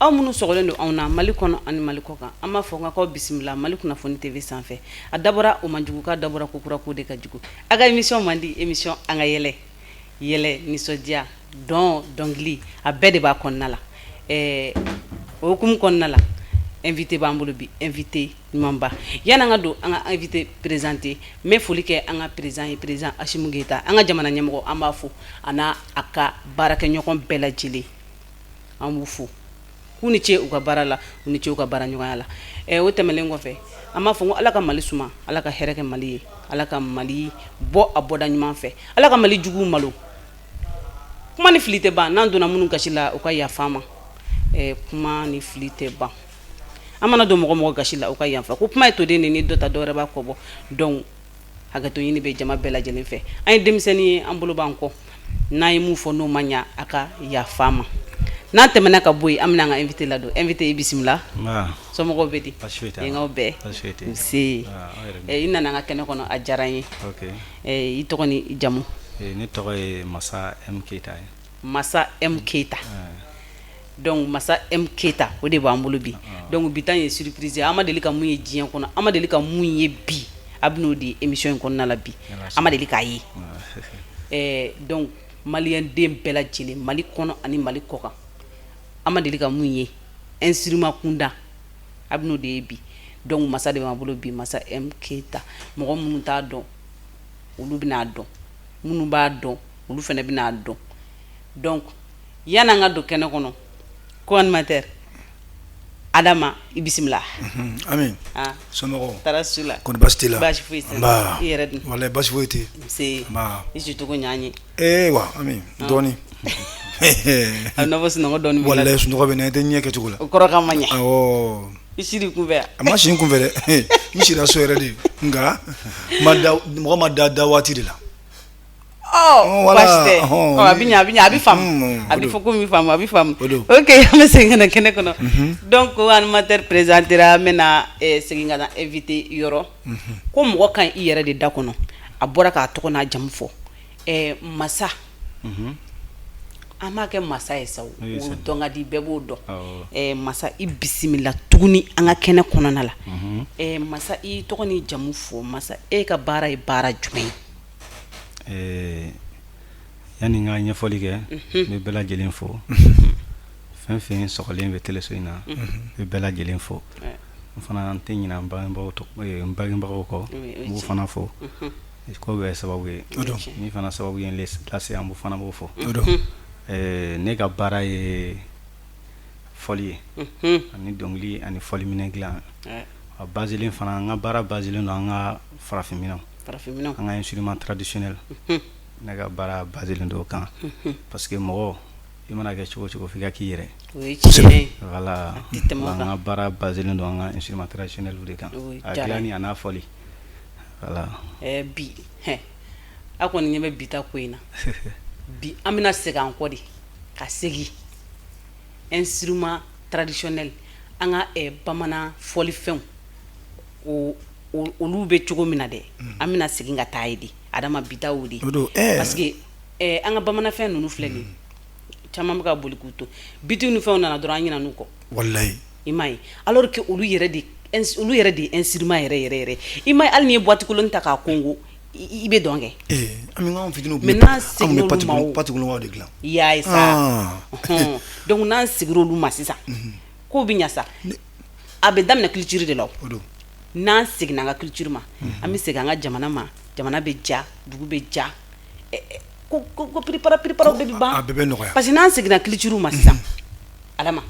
Aw minnu sɔgɔlen don anw na Mali kɔnɔ ani Mali kɔ kan, an b'a fɔ n k'aw bisimila Mali kunnafoni TV sanfɛ. A dabɔra o man jugu k'a dabɔra ko kura ko de ka jugu. A ka émission man di, émission an ka yɛlɛ yɛlɛ, nisɔndiya, dɔn, dɔnkili, a bɛɛ de b'a kɔnɔna la. Ɛɛ, o hukumu kɔnɔna la, invité b'an bolo bi, invité ɲumanba. Yani an ka don an ka invité présenter, n bɛ foli kɛ an ka président ye, président Assimi Goïta, an ka jamana ɲɛmɔgɔ. An b'a fo, a n'a a ka baarakɛɲɔgɔn bɛɛ lajɛlen, an b'u fo k'u ni ce u ka baara la, u ni ce u ka baara ɲɔgɔnya la. O tɛmɛnen kɔfɛ, an b'a fɔ ko Ala ka Mali suma, Ala ka hɛrɛ kɛ Mali ye, Ala ka Mali bɔ a bɔda ɲuman fɛ, Ala ka Mali juguw malo. Kuma ni fili tɛ ban, n'an donna minnu gasi la, u ka yafa ma. Kuma ni fili tɛ ban, an mana don mɔgɔ mɔgɔ gasi la, u ka yafa. Ko kuma ye toden de, ni dɔ ta, dɔwɛrɛ b'a kɔ bɔ. Donc hakɛto ɲini bɛ jama bɛɛ lajɛlen fɛ. An ye denmisɛnnin ye, an bolo b'an kɔ. N'an ye mun fɔ n'o ma ɲa, a ka yafa ma. N'an tɛmɛna ka bɔ yen, an bɛna an ka invité ladon. Invité, i bisimila. Somɔgɔw bɛ di? Yenkaw bɛɛ, nse. I nana an ka kɛnɛ kɔnɔ, a diyara n ye. I tɔgɔ ni i jamu? Ne tɔgɔ ye Masa M Keyita ye. Masa M Keyita. Donc Masa M Keyita, o de b'an bolo bi. Donc bi ta ye surprise ye. An ma deli ka mun ye diɲɛ kɔnɔ, an ma deli ka mun ye bi, a bɛ n'o di émission in kɔnɔna la bi. An ma deli k'a ye. Donc maliyɛn den bɛɛ lajɛlen, Mali kɔnɔ ani Mali kɔ kan, an ma deli ka mun ye instrument kunda, a bɛ n'o de ye bi. Donc Masa de b'an bolo bi, Masa M Keyita. Mɔgɔ minnu t'a dɔn, olu bɛn'a dɔn. Minnu b'a dɔn, olu fana bɛn'a dɔn. Donc yan'an ka don kɛnɛ kɔnɔ, ko animateur Adama, i bisimila. Ami, somɔgɔw? Taara su la? Kɔni baasi t'i la? Baasi foyi tɛ. Nba. I yɛrɛ dun? Walayi, baasi foyi tɛ. Nse. Nba. I sicogo ɲ'an ye. Ee wa Ami, dɔɔni. A nɔfɛ sunɔgɔ dɔɔni b'i la. Walayi, sunɔgɔ bɛ na, i tɛ ɲɛ kɛcogo la. O kɔrɔ ka ma ɲɛ. Awɔ. I siri kunfɛ yan? A ma si n kunfɛ dɛ, n sira so yɛrɛ de, nka ma da, mɔgɔ ma da da waati de la. Ɔ, baasi tɛ. Ɔ, a bɛ ɲɛ, a bɛ ɲɛ, a bɛ faamu, a bɛ fɔ ko min faamu, a bɛ faamu. Ok, an bɛ segin ka na kɛnɛ kɔnɔ. Donc ko animateur présentera, an bɛna segin ka na invité yɔrɔ. Ko mɔgɔ ka ɲi i yɛrɛ de da kɔnɔ. A bɔra k'a tɔgɔ n'a jamu fɔ. Masa, an b'a kɛ masa ye sa, o dɔn ka di, bɛɛ b'o dɔn. Masa, i bisimila tuguni an ka kɛnɛ kɔnɔna la. Masa, i tɔgɔ ni jamu fɔ. Masa, e ka baara ye baara jumɛn ye? Yanni n ka ɲɛfɔli kɛ, n bɛ bɛɛ lajɛlen fo. Fɛn fɛn sɔgɔlen bɛ teleso in na, n bɛ bɛɛ lajɛlen fo. N fana n tɛ ɲinɛ n bangebagaw kɔ, n b'u fana fo. Ko bɛɛ ye sababu ye, min fana sababu ye n lase, an fana b'o fɔ. Ne ka baara ye fɔli ye ani dɔnkili ani fɔliminɛ dilan. A baselen fana, n ka baara baselen don an ka farafinminɛnw, an ka instrument traditionnel. Ne ka baara baselen don o kan, parce que mɔgɔ i mana kɛ cogo cogo, f'i ka k'i yɛrɛ. Voilà, an ka baara baselen don an ka instrument traditionnel de kan, a dilanni a n'a fɔli, voilà. Bi a kɔni ɲɛ bɛ bi ta ko in na bi, an bɛna segin an kɔ de ka segin instrument traditionnel, an ka bamanan fɔlifɛnw, olu bɛ cogo min na dɛ, an bɛna segin ka taa ye de. Adama, bi ta o de, parce que an ka bamananfɛn ninnu filɛ nin ye, caman bɛ ka boli k'u to biti ni fɛnw nana dɔrɔn, an ɲinɛ n'u kɔ. Walayi. I m'a ye, alors que olu yɛrɛ de ye instrument yɛrɛ yɛrɛ yɛrɛ. I m'a ye, hali n'i ye boîte kolon ta k'a kongo, i bɛ dɔn kɛ. Ami, anw fitininw Mais n'an seginna olu ma o pâte kolonkaw de dilan. I y'a ye sa. Donc n'an seginna olu ma sisan, kow bɛ ɲɛ sa. A bɛ daminɛ culture de la o. N'an seginna an ka culture ma, an bɛ segin an ka jamana ma, jamana bɛ ja, dugu bɛ ja, ko ko piripara piriparaw bɛɛ bɛ ban. A bɛɛ bɛ nɔgɔya. Parce que n'an seginna culture ma sisan, Adama,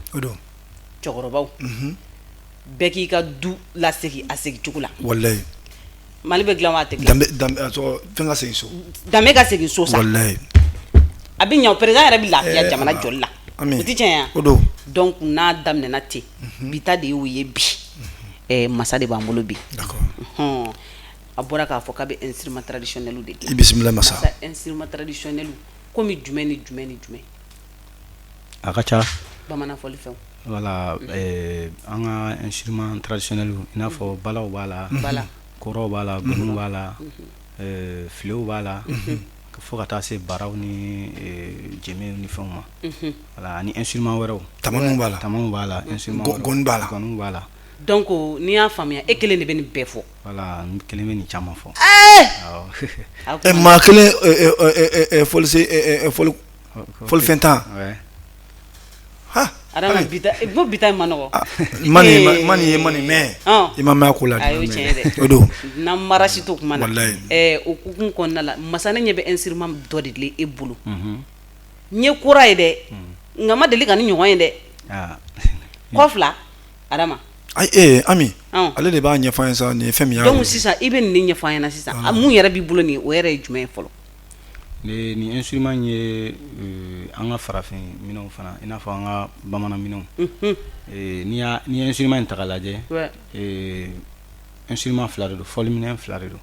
cɛkɔrɔbaw bɛɛ k'i ka du lasegin a segin cogo la. Walayi. Mali bɛ dilan wa, a tɛ dilan? Danbe danbe, a tɔgɔ fɛn ka segin so. Danbe ka segin so sa. Walayi. A bɛ ɲɛ o, président yɛrɛ bɛ lafiya jamana jɔli la. Ami. O tɛ tiɲɛ ye wa? O don. Donc n'a daminɛna ten, bi ta de y'o ye bi. Masa de b'an bolo bi. A bɔra k'a fɔ k'a bɛ instrument traditionnel de dilan. I bisimila, Masa. Masa, instrument traditionnel komi jumɛn ni jumɛn ni jumɛn? A ka ca. Bamanan fɔlifɛnw. Voilà, an ka instrument traditionnel, i n'a fɔ balaw b'a la, Bala. Kɔrɔw b'a la, gɔniw b'a la, filew b'a la. Fo ka taa se baraw ni jenbew ni fɛnw ma, voilà ani instrument wɛrɛw. Tamaniw b'a la. Tamaniw b'a la, instrument gɔni b'a la. Gɔniw b'a la. Donc n'i y'a faamuya, e kelen de bɛ nin bɛɛ fɔ? Voilà, n kelen bɛ nin caman fɔ. Ɛɛ, maa kelen, fɔlisen, fɔlifɛn 10. Ouais. Adama, bi ta, ko bi ta ma nɔgɔ. Ma nin ye ma nin mɛn, i ma mɛn a ko la. A y'o tiɲɛ dɛ. O don. N'an mara si to kuma na. Walayi. O hukumu kɔnɔna la, masa, ne ɲɛ bɛ instrument dɔ de la e bolo. N ye kura ye dɛ, nka n ma deli ka ni ɲɔgɔn ye dɛ. Kɔ fila, Adama. Ayi, Ami, ale de b'a ɲɛfɔ an ye sa, nin ye fɛn min ye. Donc sisan i bɛ nin ɲɛfɔ an ɲɛna sisan, mun yɛrɛ b'i bolo nin, o yɛrɛ ye jumɛn ye fɔlɔ? Nin instrument ye an ka farafin minɛnw fana, i n'a fɔ an ka bamanan minɛnw. N'i ye instrument in ta k'a lajɛ, instrument fila de don, fɔliminɛn fila de don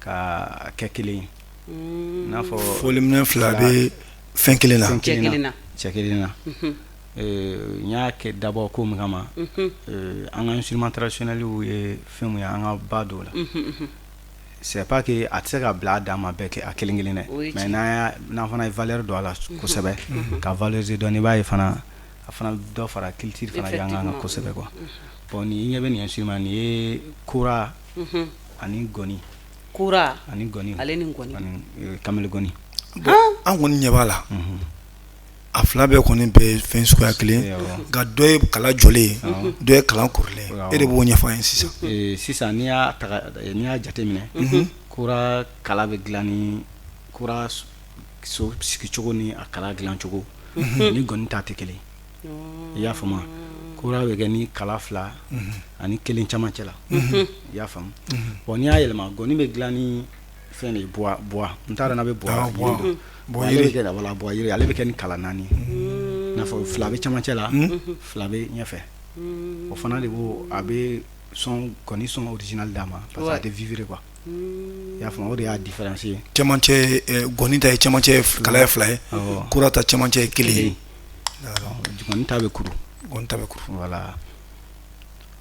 ka kɛ kelen ye, i n'a fɔ fɔliminɛn fila bɛ fɛn kelen na. Fɛn kelen na, cɛ kelen na. N y'a kɛ dabɔ ko min kama, an ka instrument traditionnel ye fɛn mun ye, an ka ba don o la. C'est pas que a tɛ se ka bila a dan ma bɛɛ kɛ a kelen kelen dɛ, mais n'an fana ye valeur don a la kosɛbɛ, ka valoriser dɔɔni, i b'a ye fana a fana dɔ fara culture fana yankan kan kosɛbɛ quoi. Bon, nin ɲɛ bɛ nin instrument, nin ye kora ani gɔni. Kora ani gɔni. Ale ni gɔni. Ani kamalen gɔni. An kɔni ɲɛ b'a la, a fila bɛɛ kɔni bɛ fɛn suguya kelen, nka dɔ ye kala jɔlen ye, dɔ ye kala kurulen ye. E de b'o ɲɛfɔ an ye sisan. Sisan n'i y'a n'i y'a jateminɛ, kora kala bɛ dilan ni kora so sigicogo ni a kala dilancogo ni gɔni ta tɛ kelen. I y'a faamu? Kora bɛ kɛ ni kala fila ani kelen camancɛ la. I y'a faamu? Bon, n'i y'a yɛlɛma, gɔni bɛ dilan ni fɛn de ye, bois bois, n t'a dɔn n'a bɛ bois bois. Bon, ale bɛ kɛ, voilà, bois yiri. Ale bɛ kɛ ni kala naani, i n'a fɔ fila bɛ camancɛ la, fila bɛ ɲɛfɛ. O fana de b'o, a bɛ son, gɔni son original d'a ma, parce que a tɛ vibrer quoi. I y'a faamu? O de y'a différence ye. Camancɛ, gɔni ta ye camancɛ kala ye fila ye, kora ta camancɛ ye kelen ye. Gɔni ta bɛ kuru. Gɔni ta bɛ kuru. Voilà,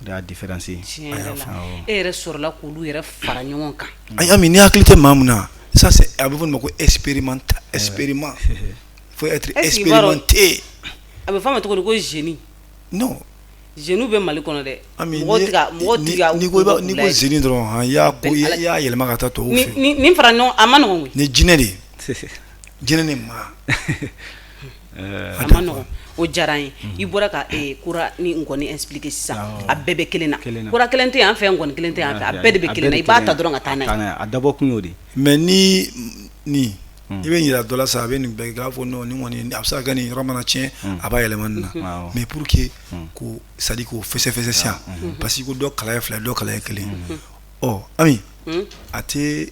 o de y'a différence ye. Tiɲɛ yɛrɛ la, e yɛrɛ sɔrɔla k'olu yɛrɛ fara ɲɔgɔn kan. Ayi Ami, ni hakili tɛ maa min na, ça c'est, a bɛ fɔ o ma ko expériment, expériment, faut être expérimenté. A bɛ fɔ a ma cogo di ko génie? Non. Génie bɛ Mali kɔnɔ dɛ. Ami, mɔgɔw tɛ ka mɔgɔw tɛ ka n'i ko n'i ko génie dɔrɔn, han, i y'a ko i y'a yɛlɛma ka taa tubabuw fɛ. Nin fara ɲɔgɔn, a ma nɔgɔn koyi. Nin jinɛ de ye, jinɛ ni maa. A ma nɔgɔn, o diyara n ye. I bɔra ka kora ni ngɔni expliquer sisan, a bɛɛ bɛ kelen na. Kora kelen tɛ yan fɛ, ngɔni kelen tɛ yan fɛ, a bɛɛ de bɛ kelen na. I b'a ta dɔrɔn ka taa n'a ye. A dabɔ kun y'o de ye. Mais ni nin i bɛ yira dɔ la sisan, a bɛ nin bɛɛ kɛ, a b'a fɔ non, nin kɔni a bɛ se ka kɛ nin yɔrɔ mana tiɲɛ, a b'a yɛlɛma nin na. Mais pour que k'o, c'est à dire k'o fɛsɛfɛsɛ sisan, parce que ko dɔ kala ye fila ye, dɔ kala ye kelen. Ɔ Ami, a tɛ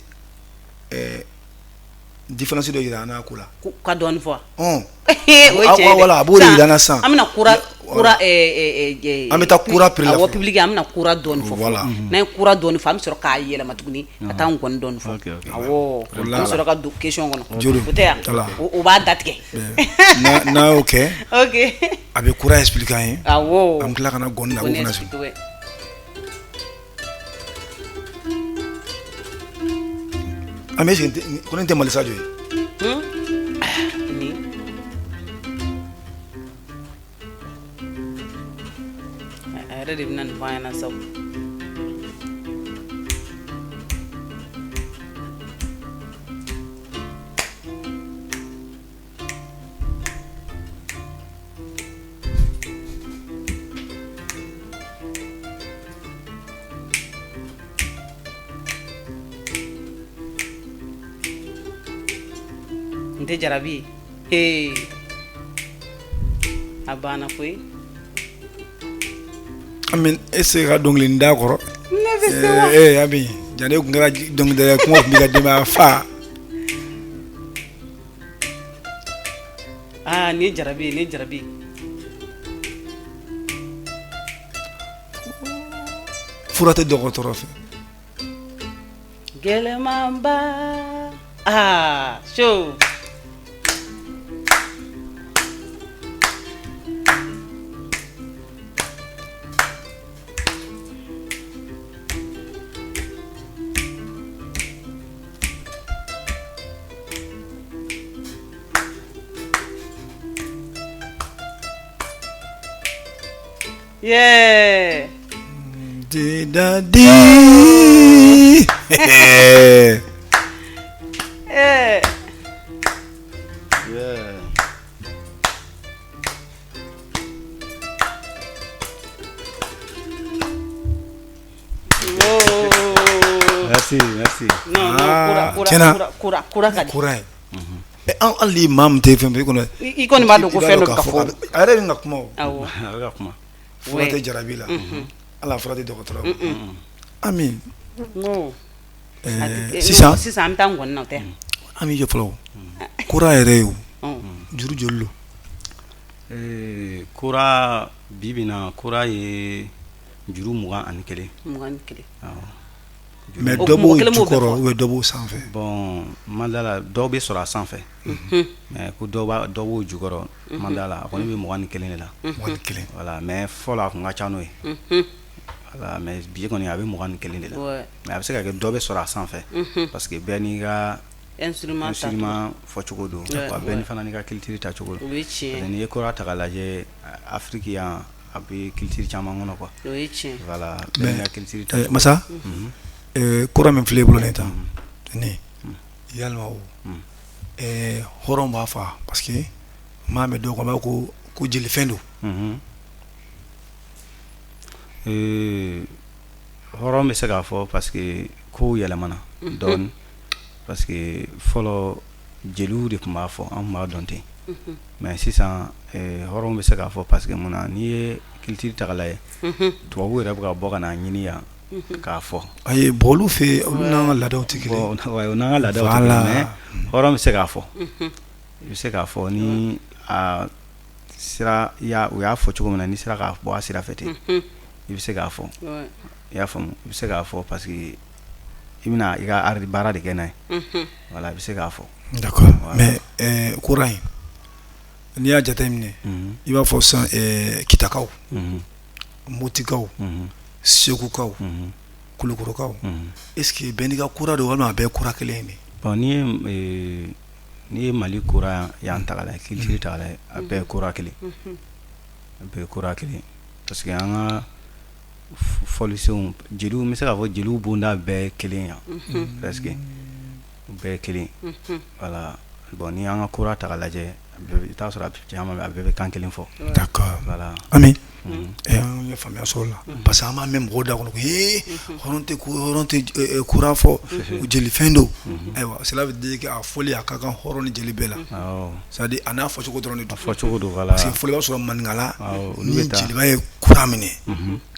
différence dɔ yira an n'a ko la. Ka dɔɔnin fɔ. O ye tiɲɛ ye. Voilà, a b'o de yira an na sisan. An bɛna kora kora an bɛ taa kora prix la. Awɔ, public, an bɛna kora dɔɔnin fɔ. Voilà. N'an ye kora dɔɔnin fɔ, an bɛ sɔrɔ k'a yɛlɛma tuguni ka taa ngɔni dɔɔnin fɔ. Awɔ, an bɛ sɔrɔ ka don question kɔnɔ. O tɛ yan? O b'a datigɛ. N'a y'o kɛ, ok, a bɛ kora expliquer an ye. Awɔ. An bɛ tila ka na ngɔni na, a b'o fana expliquer. An bɛ ko ne tɛ Mali Sadio ye. Nin a yɛrɛ de bɛna nin fɔ an ɲɛna sa. N tɛ jarabi ye, a banna koyi. Ami, e se ka dɔnkili da kɔrɔ. Ne bɛ se wa? Ee Ami, ja ne tun kɛra dɔnkilidala ye, kuma tun b'i ka denbaya fa. Aa, nin ye jarabi ye, nin ye jarabi ye. Fura tɛ dɔgɔtɔrɔ fɛ. Gɛlɛmanba, aa so. Yeah. Di da di. Eh. Yeah. Oh. Merci, merci. Non, non, Ah, kura, kura, tiɲɛna. kura, kura, kura ka di. Kura ye. An hali maa min tɛ fɛn fɛn i kɔnɔ. I kɔni b'a dɔn ko i b'a fɛn dɔ dɔn bɛ ka k'a fɔ fɔ. A yɛrɛ bɛ ka kuma o. Awɔ. A bɛ ka kuma. Fura tɛ jarabi la. Hali a fura tɛ dɔgɔtɔrɔ. Ami. Non. Sisan Sisan an bɛ taa ngɔni na o tɛ. Ami jɔ fɔlɔ. Kura yɛrɛ ye o. Juru joli don? Kura bi bi na kura ye juru 21. 21. Awɔ. Mais O dɔ b'o mɔgɔ kelen b'o bɛɛ jukɔrɔ fɔ. ou bien dɔ b'o sanfɛ. Bon, ma da la dɔw bɛ sɔrɔ a sanfɛ. Mais ko dɔw b'a dɔw b'o jukɔrɔ ma da la a kɔni bɛ 21 de la. 21. Voilà, mais fɔlɔ a kun ka ca n'o ye. Voilà, mais bi kɔni a bɛ 21 de la. Ouais. Mais a bɛ se ka kɛ dɔ bɛ sɔrɔ a sanfɛ. Parce que bɛɛ n'i ka Instrument ta. instrument fɔcogo don. Ouais, Bɛɛ ni fana n'i ka culture tacogo don. O ye tiɲɛ. Parce que n'i ye kura ta k'a lajɛ Afrique yan a bɛ culture caman kɔnɔ quoi. O ye tiɲɛ. Voilà, bɛɛ n'i ka culture tacogo. Masa, kura min filɛ i bolo nin tan nin yalima o hɔrɔn b'a fa parce que n m'a mɛn dɔw kan b'a ko ko jelifɛn don. Hɔrɔn bɛ se k'a fɔ parce que kow yɛlɛmana dɔɔnin parce que fɔlɔ jeliw de tun b'a fɔ an tun b'a dɔn ten mais sisan hɔrɔn bɛ se k'a fɔ parce que mun na n'i ye culture ta k'a lajɛ tubabuw yɛrɛ bɛ ka bɔ ka n'a ɲini yan k'a fɔ. Ayi bon olu fɛ yen olu n'an ka laadaw tɛ kelen ye. Bon o n'an ka laadaw tɛ kelen mais hɔrɔn bɛ se k'a fɔ i bɛ se k'a fɔ ni a sira u y'a fɔ cogo min na n'i sera k'a bɔ a sira fɛ ten i bɛ se k'a fɔ i y'a faamu i bɛ se k'a fɔ parce que i bɛna i ka art baara de kɛ n'a ye voilà i bɛ se k'a fɔ. D'accord mais kura in n'i y'a jateminɛ i b'a fɔ sisan Kitakaw Motikaw Segukaw Kulukorokaw est ce que bɛɛ n'i ka kura don walima a bɛɛ ye kura kelen de ye. Bon n'i ye Mali kura yan ta k'a lajɛ culture ta k'a lajɛ a bɛɛ ye kura kelen a bɛɛ ye kura kelen parce que an ka fɔlisenw jeliw n bɛ se k'a fɔ jeliw bonda bɛɛ ye kelen yan presque u bɛɛ ye kelen voilà bon n'i y'an ka kura ta k'a lajɛ i t'a sɔrɔ a caman a bɛɛ bɛ kan kelen fɔ. D'accord voilà Ami an ye faamuya sɔrɔ o la parce que an b'a mɛn mɔgɔw da kɔnɔ ko ee hɔrɔn tɛ hɔrɔn tɛ kura fɔ jelifɛn don ayiwa cela veut dire que a fɔli a ka kan hɔrɔn ni jeli bɛɛ la c'est à dire a n'a fɔcogo dɔrɔn de don. A fɔcogo don voilà parce que fɔlɔ i b'a sɔrɔ maninkala ni jeliba ye kura minɛ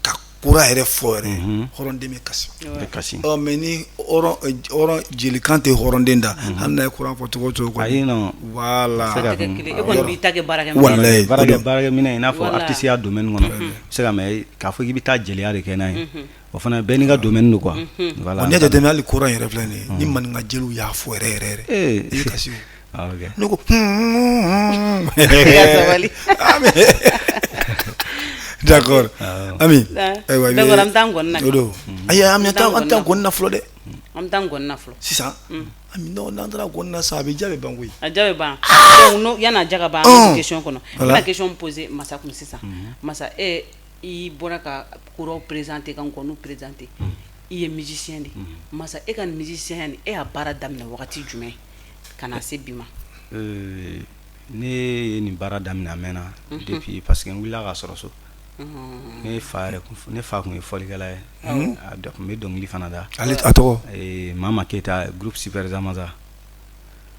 ka kura yɛrɛ fɔ yɛrɛ hɔrɔnden bɛ kasi kasi mais ni hɔrɔn jelikan tɛ hɔrɔnden da hali n'a ye kura fɔ cogo o cogo ayi non voilà e kɔni b'i ta kɛ baarakɛ walayi baarakɛminɛn i n'a fɔ artisiya domaine kɔnɔ i bɛ se ka mais k'a fɔ k'i bɛ taa jeliya de kɛ n'a ye o fana bɛɛ n'i ka domaine don quoi voilà n'i y'a jateminɛ hali kura yɛrɛ filɛ nin ye ni maninka jeliw y'a fɔ yɛrɛ yɛrɛ yɛrɛ i bɛ kasi ne ko sabali d'accord Ami ayiwa d'accord an bɛ taa ngɔni na o don ayi an bɛ taa ngɔni na fɔlɔ dɛ an bɛ taa ngɔni na fɔlɔ sisan Ami non n'an taara ngɔni na sisan a bɛ ja bɛ ban koyi a ja bɛ ban donc yanni a ja ka ban an bɛ question kɔnɔ n bɛna question poser Masa kun sisan Masa e i bɔra ka kuraw présenter ka ngɔniw présenter i ye musicien de Masa e ka musicien nin e y'a baara daminɛ wagati jumɛn ka na se bi ma ne ye nin baara daminɛ a mɛnna depuis parce que n wulila k'a sɔrɔ so ne fa yɛrɛ ne fa tun ye fɔlikɛla ye a tun bɛ dɔnkili fana da ale a tɔgɔ Mama Keyita groupe Super Zamaza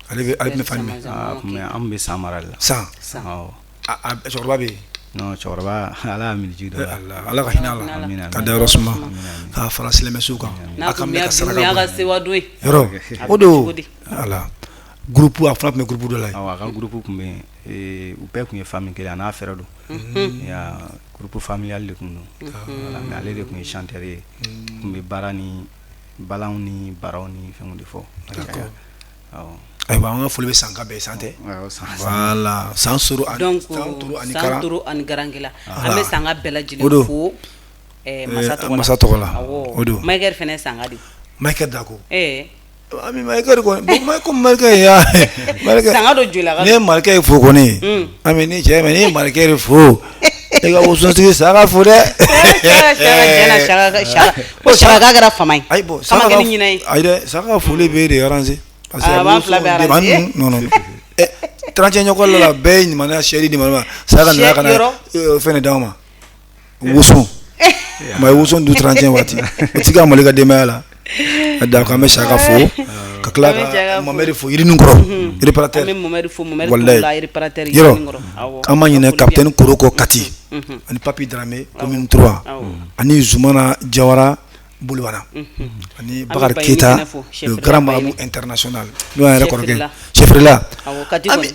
ale bɛ ale bɛ fan jumɛn an bɛ San mara de la San awɔ cɛkɔrɔba bɛ yen non cɛkɔrɔba Ala y'a minniji dɔ la Ala ka hinɛ a la ka dayɔrɔ suma k'a fara silamɛsu kan a ka mɛn ka saraka bɔ ka sewa don ye yɔrɔ o don ala groupe a fana tun bɛ groupe dɔ la yen awɔ a ka groupe tun bɛ yen u bɛɛ tun ye famille kelen a n'a frère don groupe familial de tun don voilà mais ale de tun ye chanteur ye tun bɛ baara ni balanw ni baraw ni fɛnw de fɔ awɔ ayiwa an ka foli bɛ Sanka bɛɛ san tɛ voilà San soro donc san toro ani garankela an bɛ Sanka bɛɛ lajɛlen fo masa tɔgɔ la o don Michael fana Sanka de Michael Dako Ami Michael kɔni ko Michael ya Sanka don joli ne ye Michael fo kɔni Ami ni cɛ ne ye Michael fo E ka wosontigi Saka fo dɛ. Ko Saka kɛra fama ye. Ayi bon, Saka ni ɲinɛ ye. Ayi dɛ, Saka foli bɛ e de arranger. Parce que a b'an fila bɛɛ arranger. Non non. 31 école la bɛɛ ye ɲumanya sɛri di ma. Saka nana ka na fɛn de d'anw ma. Woson. Ma ye woson du 31 waati. O t'i ka Mali ka denbaya la. D'accord, an bɛ Saka fo ka tila ka Mamɛdi fo Yirininkɔrɔ, réparateur. An bɛ Mamɛdi fo, Mamɛdi Walayi. Togola, réparateur. Yɔrɔ Yirininkɔrɔ. Awɔ. An ma ɲinɛ capitaine Koro kɔ Kati ani Papi Dramé commune 3 ani Zumana Jawara Bolibana ani An bɛ Bakari Bayini Keyita, fɛnɛ fo, le grand chef marabout international, n'o y'an yɛrɛ Chef kɔrɔkɛ la. chef la. Awɔ, Kati An bɛ kɔni.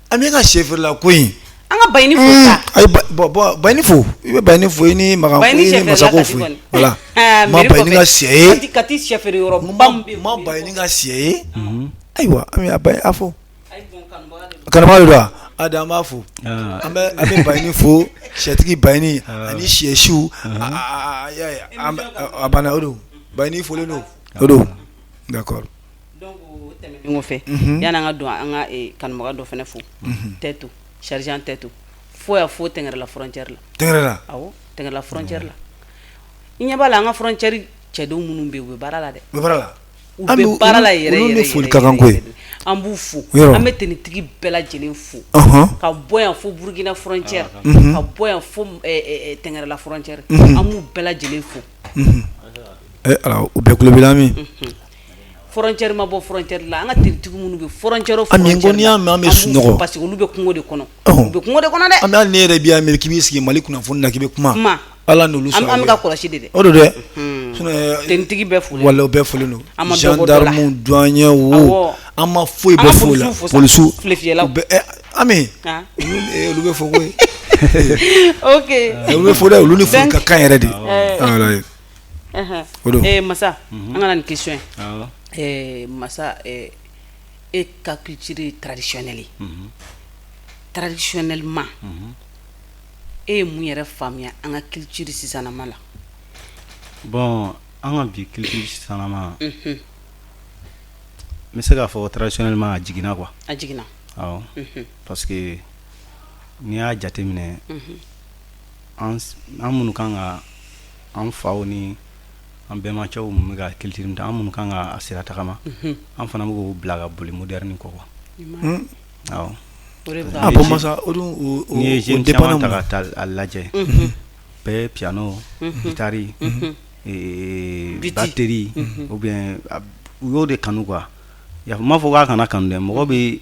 An bɛ ka chef la ko in. An ka Bayini fo sa. Ayi, bon bon, Bayini fo, i bɛ Bayini fo, i ni Makan fo, Bayini i ni chef la Masako Kati fo. kɔni. Voilà. Ah, Ma mairie Bayini kɔfɛ. ka sɛ ye. Kati chef yɔrɔ ba min bɛ yen. Ma Bayini ka sɛ ye. Ayiwa, an bɛ a Bayi a fo. Ayi, bon, kanubaga de don. Kanubaga de don wa? A an b'a fo. An bɛ Bayini fo, sɛtigi Bayini ani sɛsiw, a y'a ye, a banna, o don. Bayini folen don. O don. D'accord. Donc o tɛmɛnen kɔfɛ, yanni an ka don, an ka kanubaga dɔ fana fo, Tɛtu, sergent Tɛtu, fo yan fo Tɛngɛrɛla frontière la. Tɛngɛrɛla. Awɔ, Tɛngɛrɛla frontière la. I ɲɛ b'a la, an ka frontière cɛdenw minnu bɛ yen, u bɛ baara la dɛ. U bɛ baara la. U bɛ baara la yɛrɛ Olu yɛrɛ ni foli yɛrɛ ka kan yɛrɛ koyi. yɛrɛ. An b'u fo. Yɔrɔ. An bɛ tenitigi bɛɛ lajɛlen fo. Ka bɔ yan fo Burukina frontière, ka bɔ yan fo Tɛngɛrɛla frontière, an b'u bɛɛ lajɛlen fo. Ala, u bɛɛ tulo b'i la min. Frontière ma bɔ frontière la, an ka tenitigi minnu bɛ frontière o Ami, frontière ko n'i y'a mɛn an bɛ b'u fo sunɔgɔ. parce que olu bɛ kungo de kɔnɔ. U bɛ kungo de kɔnɔ dɛ. An bɛ, hali ne yɛrɛ bi yan miiri k'i b'i sigi Mali kunnafoni na k'i bɛ kuma. Kuma. Ala n'olu An bɛ ka kɔlɔsi de dɛ. O don dɛ. Sinon Tenitigi bɛɛ folen. Walayi, u bɛɛ folen don. An ma dɔ bɔ dɔ la. Gendarme, douanier wo. An ma foyi An bɔ ka foyi la. polisiw fo sa. Polisiw. Filefiyɛlaw. U bɛɛ Ami. Ah. Olu bɛ fo koyi. Ok. Olu bɛ fo dɛ, olu ni foli ka kan yɛrɛ de. Walayi. O don. Masa, an ka na nin question ye. Masa, e ka culture ye traditionnelle ye. Traditionnellement, e ye mun yɛrɛ faamuya an ka culture sisanama la? Bon, an ka bi culture sisanama, n bɛ se k'a fɔ traditionnellement a jiginna quoi. A jiginna. Awɔ, parce que n'i y'a jateminɛ, an minnu kan ka an faw ni an bɛnbacɛw mun bɛ ka culture min ta, an minnu kan ka a sira tagama, an fana bɛ k'o bila ka boli moderne kɔ quoi. Awɔ. O de bɛ Ah bon masa, o dun o N'i ye o jeune dépend caman ta mun ka taa a lajɛ, bɛɛ ye piano, guitare, Biti. Batterie ou bien u y'o de kanu quoi. Ya, n m'a fɔ k'a kana kanu dɛ, mɔgɔ bɛ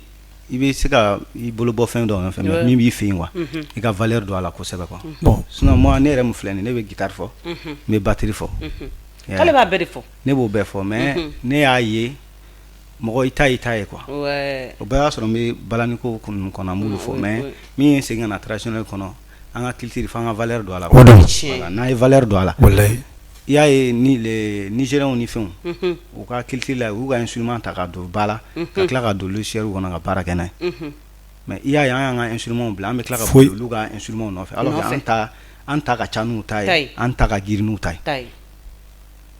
i bɛ se ka i bolo bɔ fɛn dɔ nɔfɛ, mais min b'i fɛ yen quoi, i ka valeur don a la kosɛbɛ quoi. Bon. Sinon moi, ne yɛrɛ min filɛ nin ye, ne bɛ guitare fɔ, n bɛ batterie fɔ. K'ale b'a bɛɛ de fɔ. Ne b'o bɛɛ fɔ, mais ne y'a ye mɔgɔ i ta y'i ta ye quoi. O bɛɛ y'a sɔrɔ n bɛ balaniko ninnu kɔnɔ, n b'olu fɔ, mais min ye n segin ka na traditionnel kɔnɔ, an ka culture, f'an ka valeur don a la quoi. O don. Tiɲɛ. Voilà, n'an ye valeur don a la, Walayi. I y'a ye ni les Nigériens ni fɛnw, u ka culture la, u y'u ka instrument ta ka don ba la, ka tila ka don logiciel kɔnɔ ka baara kɛ n'a ye. Mais i y'a ye, an y'an ka instrument bila, an bɛ tila ka Foyi. boli olu ka instrument nɔfɛ, alors que Nɔfɛ. an ta ka ca n'u ta Ta ye, ye. an ta ka girin n'u ta ye. Ta ye.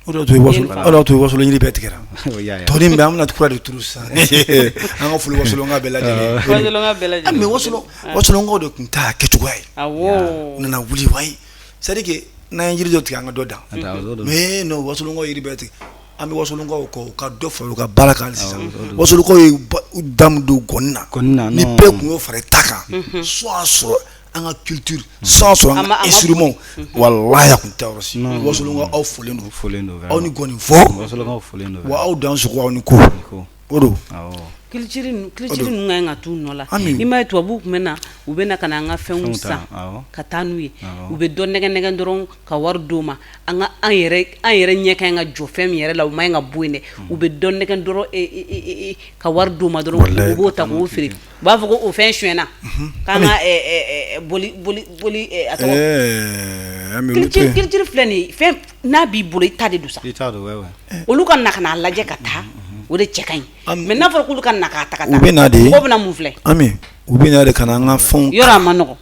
O de y'a to i waso, o de y'a to i wasolon yiri bɛɛ tigɛra. I y'a ye. Tɔnin bɛ, an bɛna kura de turu sisan. An ka foli wasolonka bɛɛ lajɛlen. Wasolonka bɛɛ lajɛlen. Ah, mais wasolonkaw de tun t'a kɛcogoya ye. U nana wuli wayi. C'est à dire que n'an ye yiri dɔ tigɛ, an ka dɔ dan. O don. Mais non, wasolonkaw yiri bɛɛ tigɛ. An bɛ wasolonkaw kɔ, u ka dɔ fara u ka baara kan hali sisan. Wasolonkaw ye da min don gɔni na. Gɔni na, Ni non. bɛɛ tun y'o fara i ta kan. Soit a sɔrɔ an ka culture, sans sɔrɔ an A ma- ka a ma instrument, walahi a tun tɛ yɔrɔ si. Wasolonkaw, aw folen don. Folen don. Aw ni gɔni fɔ. Wasolonkaw folen don. Wa aw dan sogo, aw ni ko. Ko. O don. Awɔ. Culture ninnu ka ɲi ka t'u nɔ la. Ami. I m'a ye, tubabuw tun bɛ na, u bɛ na ka na an ka fɛnw Fɛnw ta, san awɔ. ka taa n'u ye. U bɛ dɔ nɛgɛ nɛgɛ dɔrɔn ka wari d'u ma. An ka an yɛrɛ, an yɛrɛ ɲɛ ka ɲi ka jɔ fɛn min yɛrɛ la, o ma ɲi ka bɔ yen dɛ. U bɛ dɔ nɛgɛ dɔrɔn ka wari d'u ma dɔrɔn. Walayi. U b'o ta k'o feere, u b'a fɔ ko o fɛn sonyɛna k'an ka boli boli boli, a tɔgɔ Ami, olu culture tɛ. Culture filɛ nin ye, fɛn n'a b'i bolo, i ta de don sa. I t'a dɔn, ouais ouais. Olu ka na ka n'a lajɛ ka taa, o de cɛ ka ɲi. Mais n'a fɔra k'olu ka na k'a ta ka U taa, bɛ na de. Mɔgɔw bɛna mun filɛ? Ami, u bɛ na de ka na an ka fɛnw Yɔrɔ a ma nɔgɔn,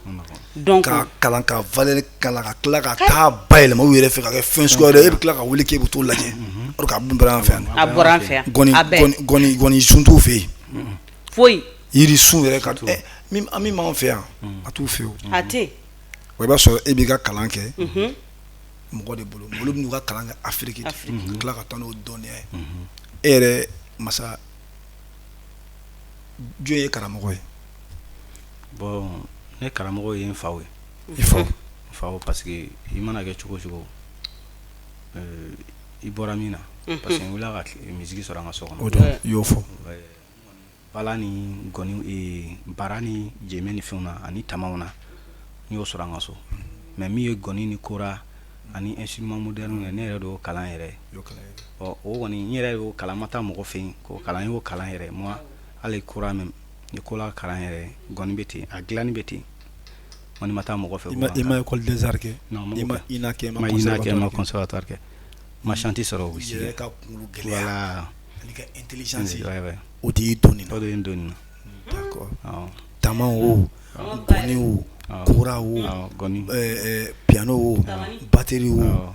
donc ka kalan, ka valeur kalan, ka tila ka taa bayɛlɛma u yɛrɛ fɛ ka kɛ fɛn suguya wɛrɛ ye. E bɛ tila ka wuli k'e bɛ t'o lajɛ, alors que a dun bɔra an fɛ yan. A bɔra an fɛ yan. Gɔni A bɛɛ. Gɔni gɔni sun t'u fɛ yen. Foyi. Yiri sun yɛrɛ ka Min b'an fɛ yan, a t'u fɛ yen. A tɛ. Wa i b'a sɔrɔ e b'i ka kalan kɛ mɔgɔ de bolo, olu b'u ka kalan kɛ Afiriki, ka tila ka taa n'o dɔnniya ye. E yɛrɛ Masa, jɔn ye karamɔgɔ ye? Bon, ne karamɔgɔ ye n faw ye. I faw? Faw, parce que i mana kɛ cogo o cogo, i bɔra min na, parce que n wulila ka musique sɔrɔ an ka so kɔnɔ. O don, i y'o fɔ. Bala ni gɔni, bara ni jɛmɛ ni fɛnw na ani tamaw na, n y'o sɔrɔ an ka so. Mais min ye gɔni ni kora ani instrument moderne ye, ne yɛrɛ de y'o kalan yɛrɛ. Ɔ, o kɔni, n yɛrɛ y'o kalan, n ma taa mɔgɔ fɛ yen k'o kalan, n y'o kalan yɛrɛ. Moi, hali kora même, n ye kora kalan yɛrɛ, gɔni bɛ ten, a dilanni bɛ ten. N kɔni ma taa mɔgɔ fɛ. I ma école des arts kɛ? Non. I ma INA kɛ? I ma INA kɛ, n ma conservatoire kɛ, n ma chance sɔrɔ o si. I yɛrɛ ka kunkolo gɛlɛya ani ka intelligence, o de y'i don nin na. O de ye n don nin na. D'accord. Tama o, gɔni o, kora o, gɔni, piano o, batterie o,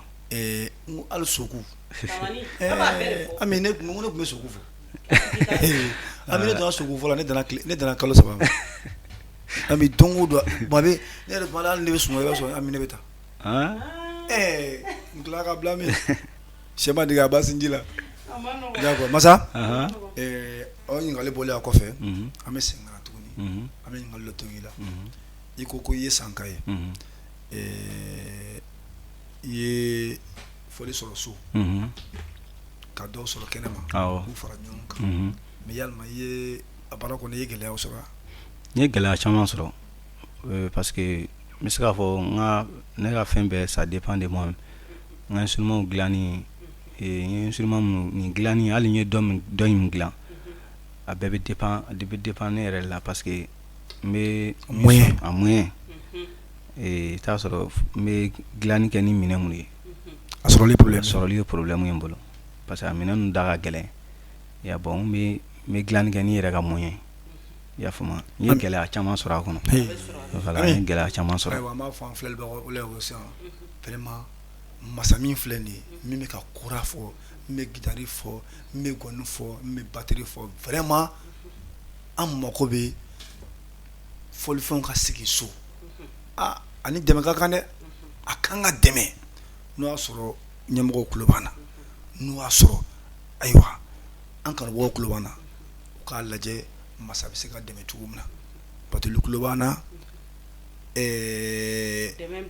hali soku. Ami, ne tun bɛ soku fɔ. Ami, ne donna soku fɔ la, ne danna kalo 3 ma. Ami, don o don, tuma bɛ ne yɛrɛ, tuma hali ne bɛ sunɔgɔ, i b'a sɔrɔ Ami, ne bɛ taa. N tila ka bila min sɛ ma dege a ba sinji la. D'accord Masa, o ɲininkali bɔlen a kɔfɛ, an bɛ segin ka na tuguni, an bɛ ɲininkali dɔ to i la. I ko i ye sanka ye, i ye fɔli sɔrɔ so, ka dɔw sɔrɔ kɛnɛ ma, k'u fara ɲɔgɔn kan, mais yalima i ye a baara kɔnɔ, i ye gɛlɛyaw sɔrɔ wa? N ye gɛlɛya caman sɔrɔ, parce que n bɛ se k'a fɔ n ka ne ka fɛn bɛɛ, ça dépend de moi. N ka instrument dilanni, n ye instrument minnu nin dilanni, hali n ye dɔ in dilan, a bɛɛ bɛ dépend, a bɛ dépend ne yɛrɛ la, parce que n bɛ moyen a moyen, i t'a sɔrɔ n bɛ dilanni kɛ ni minɛn minnu ye, a sɔrɔli problème, sɔrɔli ye problème ye n bolo, parce que a minɛn ninnu da ka gɛlɛn. Ya, bon, n bɛ dilanni kɛ ni yɛrɛ ka moyen ye, i y'a faamu. N ye gɛlɛya caman sɔrɔ a kɔnɔ, voilà, n ye gɛlɛya caman sɔrɔ. Ayiwa, an b'a fɔ an filɛlibagaw ye sisan, vraiment, masa min filɛ nin ye, min bɛ ka kora fɔ, min bɛ guitare fɔ, min bɛ gɔni fɔ, min bɛ batterie fɔ, vraiment, an mako bɛ fɔlifɛnw ka sigi so. Aa, ani dɛmɛ ka kan dɛ, a kan ka dɛmɛ. N'o y'a sɔrɔ ɲɛmɔgɔw tulo b'an na, n'o y'a sɔrɔ, ayiwa, an kanubagaw tulo b'an na, u k'a lajɛ masa bɛ se ka dɛmɛ cogo min na. Batuli tulo b'an na, dɛmɛ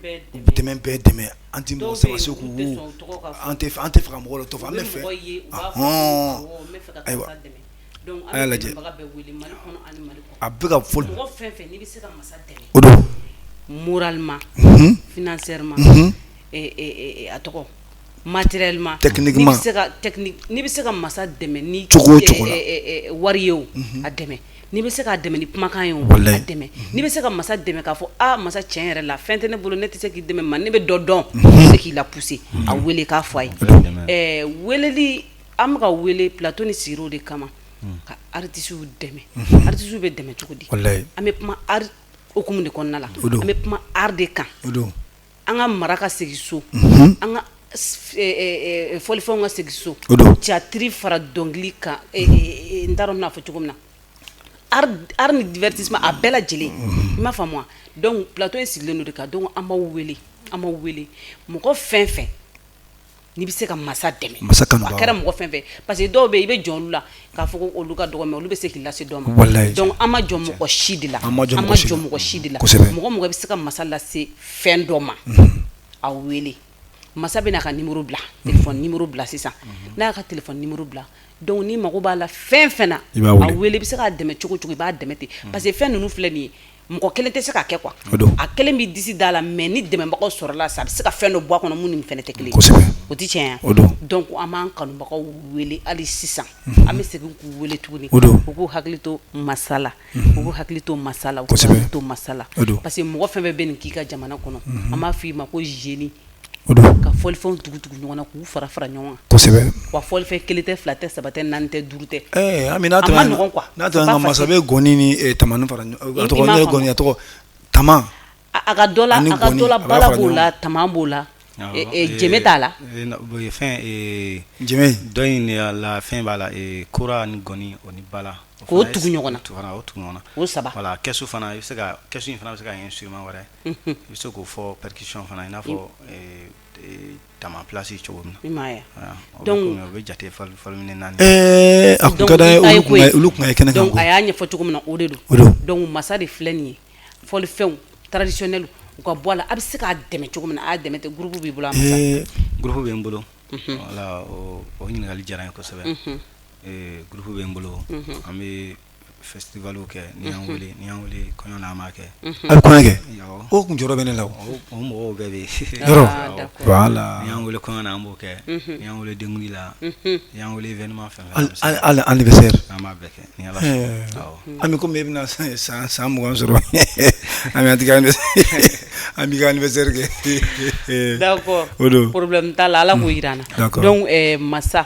bɛɛ dɛmɛ. An tɛ mɔgɔ saba se k'u, an tɛ fɛ ka mɔgɔ dɔ tɔgɔ fɔ, an bɛ fɛ, ayiwa, a y'a lajɛ, a bɛ ka fɔ o don. Moralement, financièrement, a tɔgɔ, matériellement, techniquement, n'i bɛ se ka masa dɛmɛ ni cogo o cogo la, wari ye o, a dɛmɛ. N'i bɛ se k'a dɛmɛ ni kumakan ye o, a dɛmɛ. N'i bɛ se ka masa dɛmɛ k'a fɔ aa masa, tiɲɛ yɛrɛ la, fɛn tɛ ne bolo, ne tɛ se k'i dɛmɛ, ma ne bɛ dɔ dɔn, n bɛ se k'i la pousser, a wele k'a fɔ a ye. Weleli, an bɛ ka wele plateau ni sigi de kama ka artistes dɛmɛ. Artistes bɛ dɛmɛ cogo di? An bɛ kuma art hukumu de kɔnɔna la, an bɛ kuma art de kan. An ka mara ka segin so, an ka fɔlifɛnw ka segin so, théâtre fara dɔnkili kan, n t'a dɔn n bɛna fɔ cogo min na, art ni divertissement, a bɛɛ lajɛlen, i m'a faamu wa? Donc plateau in sigilen don de kan. Donc an b'aw wele, an b'aw wele, mɔgɔ fɛn fɛn n'i bɛ se ka masa dɛmɛ, a kɛra mɔgɔ fɛn fɛn, parce que dɔw bɛ yen, i bɛ jɔn olu la k'a fɔ ko olu ka dɔgɔ, mais olu bɛ se k'i lase dɔ ma. Donc an ma jɔn mɔgɔ si de la, an ma jɔn mɔgɔ si de la. Mɔgɔ mɔgɔ bɛ se ka masa lase fɛn dɔ ma, a wele. Masa bɛna ka numéro bila, téléphone numéro bila sisan. N'a y'a ka téléphone numéro bila, donc ni mago b'a la fɛn fɛn na, a wele. I bɛ se k'a dɛmɛ cogo cogo, i b'a dɛmɛ ten, parce que fɛn ninnu filɛ nin ye, mɔgɔ kelen tɛ se ka kɛ quoi. A kelen b'i disi da la, mais ni dɛmɛbagaw sɔrɔla sa, a bɛ se ka fɛn dɔ bɔ a kɔnɔ mun ni fɛn tɛ kelen. O tɛ tiɲɛ ye? Donc an b'an kanubagaw wele hali sisan, an bɛ segin k'u wele tuguni, u k'u hakili to masa la, u k'u hakili to masa la, u k'u hakili to masa la, parce que mɔgɔ fɛn fɛn bɛ nin k'i ka jamana kɔnɔ, an b'a fɔ i ma ko génie, ka fɔlifɛnw tugu tugu ɲɔgɔn na, k'u fara fara ɲɔgɔn kan. Wa fɔlifɛn kelen tɛ, fila tɛ, saba tɛ, naani tɛ, duuru tɛ. Ami, n'a ma nɔgɔn quoi. N'a tɛmɛna, masa bɛ gɔni ni tamani fara ɲɔgɔn, tɔgɔ, a tɔgɔ tama. A ka dɔ la, a ka dɔ la, bala b'o la, tama b'o la. Jɛmɛ t'a la fɛn jɛmɛ dɔ in la fɛn b'a la kora ni gɔni o ni bala k'o tugu ɲɔgɔn na o tugu ɲɔgɔn na o saba voilà kɛsu fana i bɛ se ka kɛsu in fana bɛ se ka kɛ instrument wɛrɛ i bɛ se k'o fɔ percussion fana i n'a fɔ tama place cogo min na i m'a ye donc o bɛ jate fɔliminɛn naani a kun ka d'an ye olu kun ka ye kɛnɛ kan donc a y'a ɲɛfɔ cogo min na o de don donc masa de filɛ nin ye fɔlifɛnw traditionnel u ka bɔ a la a bɛ se k'a dɛmɛ cogo min na a y'a dɛmɛ ten groupe b'i bolo masa groupe bɛ n bolo voilà o ɲininkali diyara n ye kosɛbɛ groupe bɛ n bolo an bɛ festivalw kɛ ni y'an wele ni y'an wele kɔɲɔ na an b'a kɛ a bɛ kɔɲɔ kɛ o kun jɔrɔ bɛ ne la o mɔgɔw bɛɛ bɛ yen yɔrɔ voilà ni y'an wele kɔɲɔ na an b'o kɛ ni y'an wele denkundi la ni y'an wele événement fɛn fɛn hali anniversaire an b'a bɛɛ kɛ ni Ala sɔnna awɔ Ami komi e bɛna san 20 sɔrɔ Ami an t'i ka an b'i ka anniversaire kɛ d'accord o don problème t'a la Ala k'o jira an na donc masa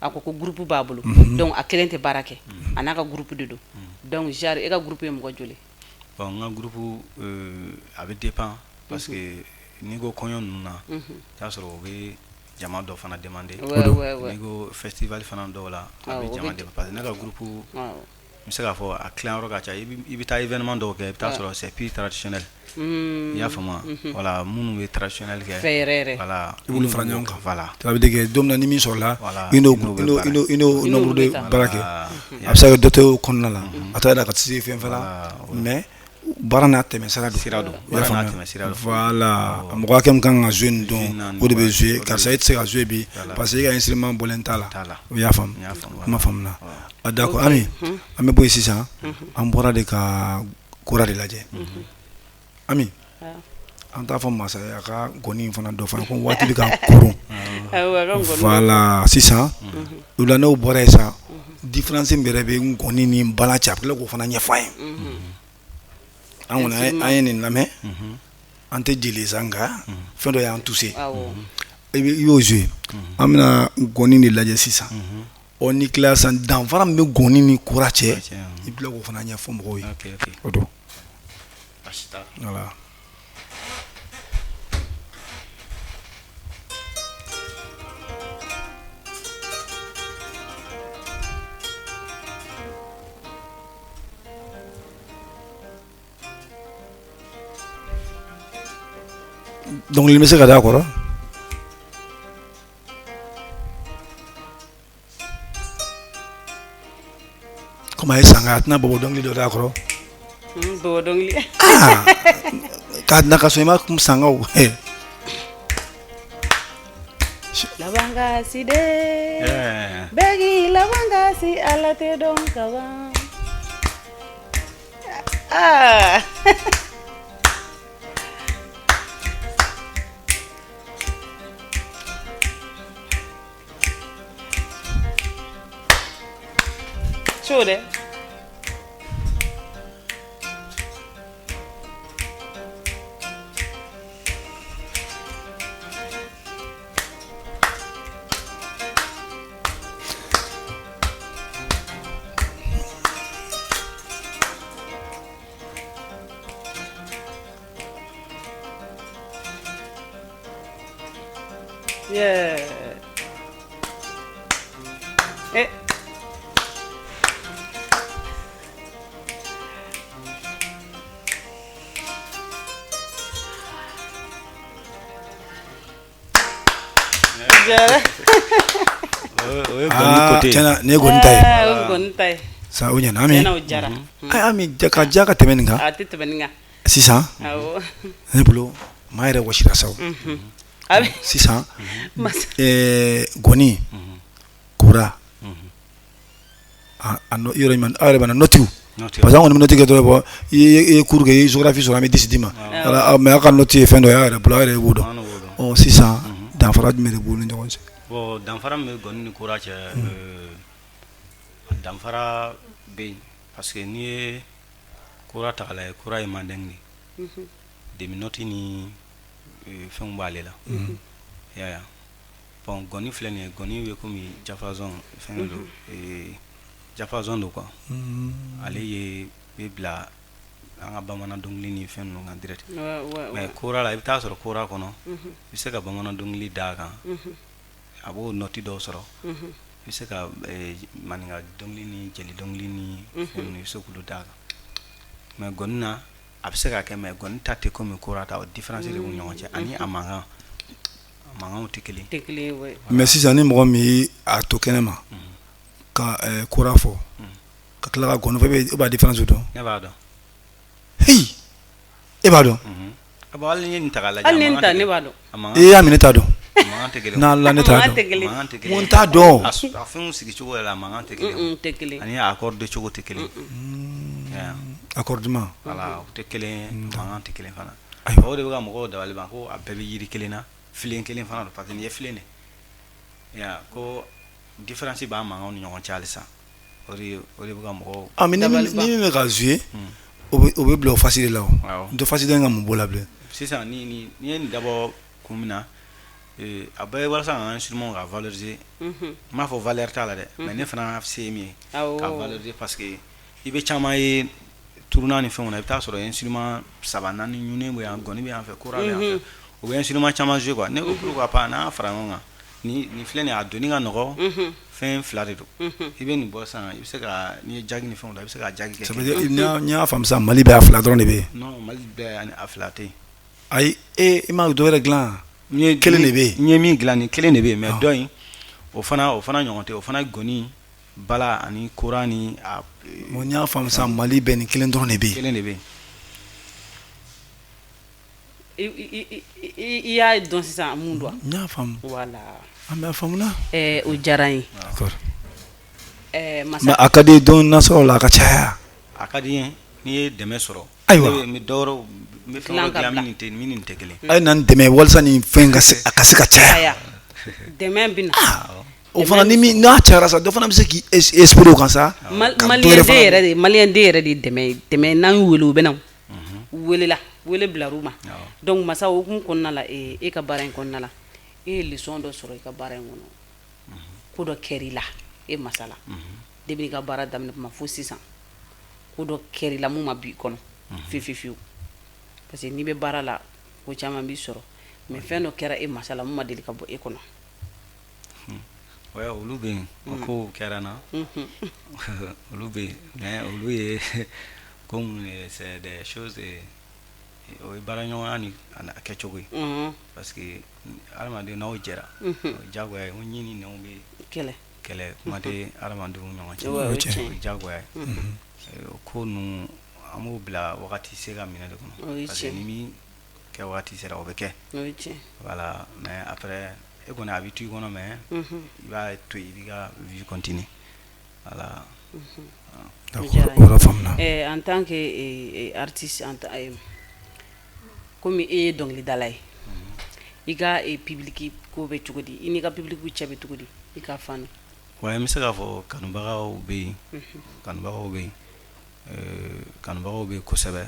a ko ko groupe b'a bolo donc a kelen tɛ baara kɛ a n'a ka groupe de don donc genre e ka groupe ye mɔgɔ joli bon n ka groupe a bɛ dépend parce que n'i ko kɔɲɔ ninnu na i t'a sɔrɔ u bɛ jama dɔ fana demander n'i ko festival fana dɔw la a bɛ jama demander parce que ne ka groupe n bɛ se k'a fɔ a tilayɔrɔ ka ca i bɛ taa événement dɔw kɛ i bɛ taa sɔrɔ c'est pur traditionnel i y'a faamu voilà minnu bɛ traditionnel kɛ fɛ yɛrɛ yɛrɛ voilà i b'olu fara ɲɔgɔn kan voilà ça veut dire que don min na ni min sɔrɔla i n'o i n'o nombre de baara kɛ a bɛ se ka kɛ dɔ tɛ o kɔnɔna la a t'a yira ka se fɛn fɛn la mais baara n'a tɛmɛ sira don sira don i y'a faamuya voilà mɔgɔ hakɛ min kan ka jouer nin don o de bɛ jouer karisa e tɛ se ka jouer bi parce que e ka instrument bɔlen t'a la i y'a faamu kuma faamuna d'accord Ami an bɛ bɔ yen sisan an bɔra de ka kora de lajɛ Ami an t'a fɔ masa ye a ka gɔni fana dɔ fana ko waati bɛ ka koron voilà sisan o la n'o bɔra yen sa différence min yɛrɛ bɛ gɔni ni bala cɛ a bɛ tila k'o fana ɲɛfɔ an ye an kɔni an ye nin lamɛn an tɛ jeli sa nka fɛn dɔ y'an touché i y'o jouer an bɛna gɔni de lajɛ sisan ɔ ni tila san danfara min bɛ gɔni ni kora cɛ i bɛ tila k'o fana ɲɛfɔ mɔgɔw ye o don voilà. Dɔnkili bɛ se ka da kɔrɔ komi a ye san a tɛna bɔ dɔnkili dɔ da kɔrɔ k'a na ka sɔrɔ i ma kun sankaw laban si de bɛɛ k'i laban kasi ala tɛ dɔn kaban aa Chaud dɛ. Yeah. Eh. Tiɲɛna nin ye gɔni ta ye. O ye gɔni ta ye. Sa o ɲɛna Ami. Tiɲɛna o diyara. Ami ka diya ka tɛmɛ nin kan. A tɛ tɛmɛ nin kan. Sisan. Awɔ. Ne bolo maa yɛrɛ wɔsira sa o. Sisan gɔni kora yɔrɔ aw yɛrɛ b'a notiw parce que an kɔni bɛ noti kɛ dɔrɔn bon i ye cours kɛ i ye géographie sɔrɔ an bɛ 10 d'i ma mais aw ka noti ye fɛn dɔ ye aw yɛrɛ bolo aw yɛrɛ b'o dɔn ɔ sisan danfara jumɛn de b'u ni ɲɔgɔn cɛ bon danfara min bɛ gɔni ni kora cɛ danfara bɛ yen parce que n'i ye kora ta k'a lajɛ kora ye mandeng de ye demi note ni fɛnw b'ale la i y'a ye bon gɔni filɛ nin ye gɔni bɛ komi diapason fɛn don diapason don quoi ale ye bɛ bila an ka bamanan dɔnkili ni fɛn ninnu kan direct. Mais kora la, i bɛ taa sɔrɔ kora kɔnɔ, i bɛ se ka bamanan dɔnkili d'a kan, a b'o note dɔw sɔrɔ. I bɛ se ka maninka dɔnkili ni jeli dɔnkili ni fɛn ninnu, i bɛ se k'olu d'a kan. Mais gɔni na, a bɛ se ka kɛ, mais gɔni ta tɛ komi kora ta. O différence de b'u ni ɲɔgɔn cɛ, ani a mankan, a mankanw tɛ kelen. Tɛ kelen ye, ouais. Mais sisan, ni mɔgɔ min ye a to kɛnɛ ma ka kora fɔ, ka tila ka gɔni fɔ, e b'a différence dɔn? Ne b'a dɔn. Hey, e b'a dɔn? Bon, hali ni ye nin ta k'a lajɛ, hali ni nin ta, ne b'a dɔn. E y'a minɛ, t'a dɔn. A mankan tɛ kelen. N'Ala, ne t'a mankan dɔn. Tɛ kelen. Mankan tɛ N kelen. ko n t'a dɔn. A fɛnw sigicogo yɛrɛ la, a mankan tɛ kelen. Tɛ kelen. Ani a accord de cogo tɛ kelen. Yeah. Accordement. Voilà, o tɛ kelen ye, mankan tɛ kelen fana. Ayiwa. O de bɛ ka mɔgɔw dabali ban ko a bɛɛ bɛ yiri kelen na, filen kelen fana don, parce que nin ye filen de ye. Yeah, ko différence b'a mankanw ni ɲɔgɔn cɛ halisa. O de bɛ ka mɔgɔw Ah, mais ni min bɛ ka jouer, o bɛ bila o face de la o. Awɔ. N tɛ face dɔ in ka mun b'o la bilen? Sisan ni ye nin dabɔ kun min na, a bɛɛ ye walasa ka instrument ka valoriser. N m'a fɔ valeur t'a la dɛ, mais ne fana se ye min ye ka valoriser, parce que i bɛ caman ye tournant ni fɛnw na, i bɛ taa sɔrɔ instrument saba naani ɲunnen bɛ yan, gɔni bɛ yan fɛ, kora bɛ yan fɛ, u bɛ instrument caman jouer quoi. Ne ko pourquoi pas n'an fara ɲɔgɔn kan? Ni filɛ nin ye, a donni ka nɔgɔ, fɛn fila de don. I bɛ nin bɔ sisan, i bɛ se ka, n'i ye jagi ni fɛnw da, i bɛ se ka jagi kɛ. Ça veut dire, n y'a faamu sisan, Mali bɛɛ a fila dɔrɔn de bɛ yen? Non, Mali bɛɛ ani a fila tɛ yen. Ayi, e ma dɔ wɛrɛ dilan? N ye Kelen de bɛ yen. N ye min dilan, nin kelen de bɛ yen, mais dɔ in, o fana ɲɔgɔn tɛ. O fana ye gɔni, bala ani kora ni a. Bon, n y'a faamu sisan, Mali bɛɛ nin kelen dɔrɔn de bɛ yen. Kelen de bɛ yen. I y'a dɔn sisan mun don? N y'a faamu. Voilà. An bɛ a faamuna. O diyara n ye. D'accord. Masa. Mais a ka di don nasɔrɔ la, a ka caya. A ka di n ye n'i ye dɛmɛ sɔrɔ. Ayiwa. Ne bɛ n bɛ dɔ wɛrɛw, n bɛ fɛn Dilan wɛrɛw ka dilan bila. min ni nin tɛ kelen. A ye na n dɛmɛ walasa nin fɛn ka se, a ka se ka caya. Caya, dɛmɛ bɛ na. O fana, ni min n'a cayara sa, dɔ fana bɛ se k'i inspirer o kan sa, ka dɔ wɛrɛ Maliyɛn den fana yɛrɛ de, maliyɛn den yɛrɛ de ye dɛmɛ ye. Dɛmɛ, n'an y'u wele, u bɛ na. U welela, wele bilar'u ma. Donc masa, o hukumu kɔnɔna la, e ka baara in kɔnɔna la, e ye leçon dɔ sɔrɔ i ka baara in kɔnɔ, ko dɔ kɛr'i la, e masa la, depuis i ka baara daminɛ kuma fo sisan, ko dɔ kɛr'i la mun ma bi kɔnɔ fiyewu fiyewu fiyewu? Parce que n'i bɛ baara la, ko caman b'i sɔrɔ, mais fɛn dɔ kɛra e masa la mun ma deli ka bɔ e kɔnɔ? Ouais, olu bɛ yen, o kow kɛra n na, olu bɛ yen, mais olu ye ko minnu ye, c'est des choses, o ye baaraɲɔgɔnya ni a kɛcogo ye, parce que hadamaden n'aw jɛra, o ye diyagoya ye. Ko ɲi ni nɛnw bɛ kɛlɛ. Kɛlɛ kuma tɛ hadamadenw ni ɲɔgɔn cɛ. Ouais, o ye O tiɲɛ ye diyagoya ye. O ko ninnu, an b'o bila wagati se ka minɛ de O ye kɔnɔ, parce que tiɲɛ. ni min kɛ wagati sera, o bɛ kɛ. O ye tiɲɛ. Voilà, mais après, e kɔni, a bɛ to i kɔnɔ, mais i b'a to yen, i b'i ka vie continuer, voilà. O D'accord. diyara n O ye. yɔrɔ faamuna. En tant que artiste, komi e ye dɔnkilidala ye, i ka public ko bɛ cogo di? I n'i ka public cɛ bɛ cogo di, i ka fan? Ouais, n bɛ se k'a fɔ kanubagaw bɛ yen, kanubagaw bɛ yen, kanubagaw bɛ yen kosɛbɛ.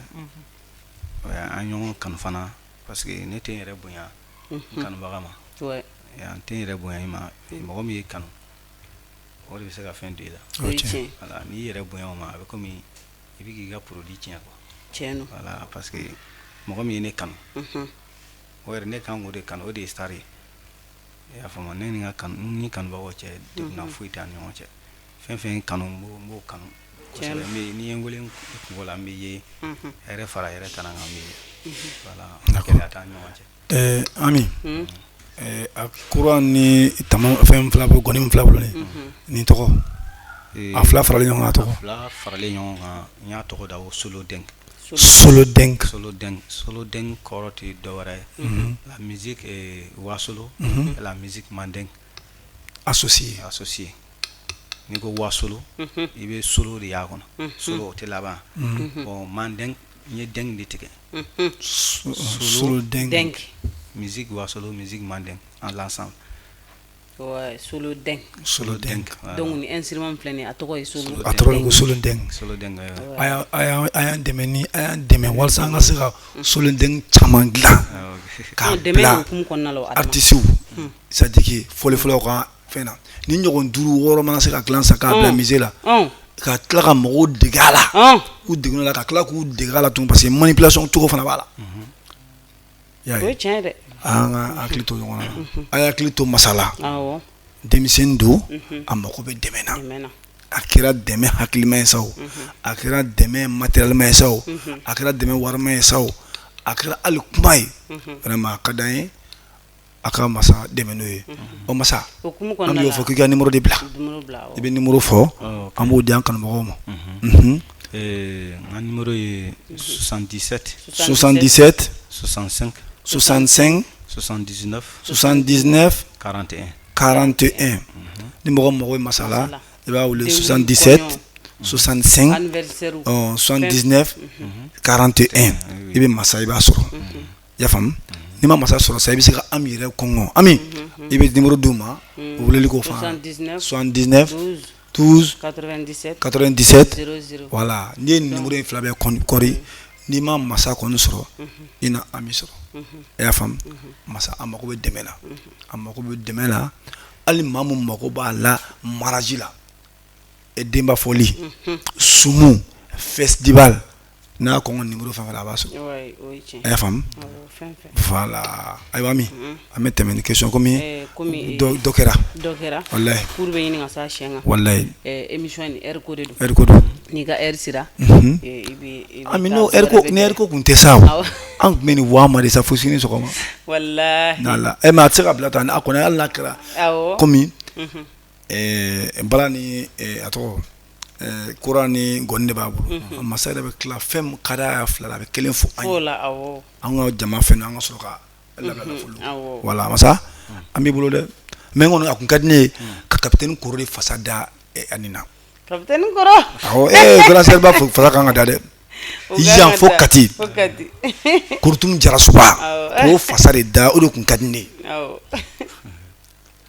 Ouais, an ɲɔgɔn kanu fana, parce que ne tɛ n yɛrɛ bonya n kanubaga ma. N tɛ n yɛrɛ bonya i ma. Mɔgɔ min y'i kanu, o de bɛ se ka fɛn don i la. O ye tiɲɛ. Voilà, n'i yɛrɛ bonya o ma, a bɛ komi i bɛ k'i ka produit tiɲɛ quoi. Tiɲɛ don. Voilà, parce que mɔgɔ min ye ne kanu, o yɛrɛ, ne kan k'o de kanu, o de ye star ye, i y'a faamu? Ne ni n ka kanu ni kanubagaw cɛ, degunna foyi tɛ an ni ɲɔgɔn cɛ. Fɛn fɛn ye kanu, n b'o kanu kosɛbɛ. N bɛ, n'i ye n wele n kungo la, n bɛ ye, hɛrɛ fara hɛrɛ tana kan, n bɛ ye. Voilà, gɛlɛya t'an ni ɲɔgɔn cɛ. Ami, a kura ni tama fɛn fila bolo, gɔni min fila bolo, nin tɔgɔ, a fila faralen ɲɔgɔn kan, a tɔgɔ? A fila faralen ɲɔgɔn kan, n y'a tɔgɔ da ko Solo Deng. Solo Deng. Solo Deng, Solo Deng kɔrɔ tɛ dɔwɛrɛ ye, la musique est wasolo et la musique mandeng associé. Associé. N'i ko wasolo, i bɛ solo de y'a kɔnɔ, solo o tɛ laban. Bon, mandeng, n ye deng de tigɛ. Solo Deng. Deng. Musique wasolo, musique mandeng en l'ensemble. Ouais, Solo Deng. Solo Deng. Voilà. Donc ni instrument min filɛ nin ye, a tɔgɔ ye Solo. A tɔgɔ de ko Solo Deng. Solo Deng, ouais. A y'an dɛmɛ ni a y'an dɛmɛ walasa an ka se ka Solo Deng caman dilan Ah, ok. k'a Dɛmɛ bila hukumu kɔnɔna la o, Adama. Artistes, c'est à dire que fɔlifɔlaw ka fɛn na, ni ɲɔgɔn duuru wɔɔrɔ mana se ka dilan sa k'a bila musée la. Ka tila ka mɔgɔw dege a la, u dege la, ka tila k'u dege a la tun, parce que manipulation cogo fana b'a la. O ye tiɲɛ dɛ. An ka hakili to ɲɔgɔn na, a ye hakili to Masa la. Denmisɛnnin don, a mako bɛ dɛmɛ na. A kɛra dɛmɛ hakilima ye sa o, a kɛra dɛmɛ matériel ye sa o, a kɛra dɛmɛ warima ye sa o, a kɛra hali kuma ye, vraiment a ka d'an ye a ka Masa dɛmɛ n'o ye. Ɔ Masa, an b'o fɔ k'i ka numéro de bila, i bɛ numéro fɔ, an b'o di an kanubagaw ma. N ka numéro ye 77 77 65 65 79 79 41 41. Ni mɔgɔ mago bɛ Masa la, i b'a wele 77 65 79 41. I bɛ Masa, i b'a sɔrɔ. I y'a faamu? N'i ma Masa sɔrɔ sa, i bɛ se ka Ami yɛrɛ kɔngɔ. Ami, i bɛ numéro d'u ma, u weleli k'o fana 79 12 97. Voilà, n'i ye numéro in fila bɛɛ kɔri, n'i ma Masa kɔni sɔrɔ, i na Ami sɔrɔ. I y'a faamu? Masa, a mago bɛ dɛmɛ la, a mago bɛ dɛmɛ la. Hali maa min mago b'a la mariage la, denba fɔli, sumu, festival, n'a kɔngɔ numéro fɛn fɛn a b'a sɔrɔ. A y'a faamu? Voilà. Ayiwa Ami, an bɛ tɛmɛ ni question komi dɔ kɛra. Dɔ kɛra. Walahi. Cour bɛ ɲini ka s'a siɲɛ kan. Walahi. Émission nin heure ko de don. Heure ko don. N'i ka heure sera, i bɛ. Ami, n'o heure ko, ni heure ko tun tɛ sa o, an tun bɛ nin waa ma de sa fo sini sɔgɔma. Walahi. N'Ala. Mais a tɛ se ka bila tan, a kɔni hali n'a kɛra. Komi bala ni a tɔgɔ kura ni gɔni de b'a bolo. Masa yɛrɛ bɛ tila fɛn min ka d'a ye fila la, a bɛ kelen fɔ an ye. An ka jama fɛn, an ka sɔrɔ ka labila nafolo. Voilà Masa, an b'i bolo dɛ. Mais n kɔni a kun ka di ne ye ka capitaine Koro de fasa da ani na. Capitaine Koro. Awɔ, ee grand sœur ba fasa kan ka da dɛ. Yan fo Kati. Kurutum Jarasuba k'o fasa de da, o de kun ka di ne ye.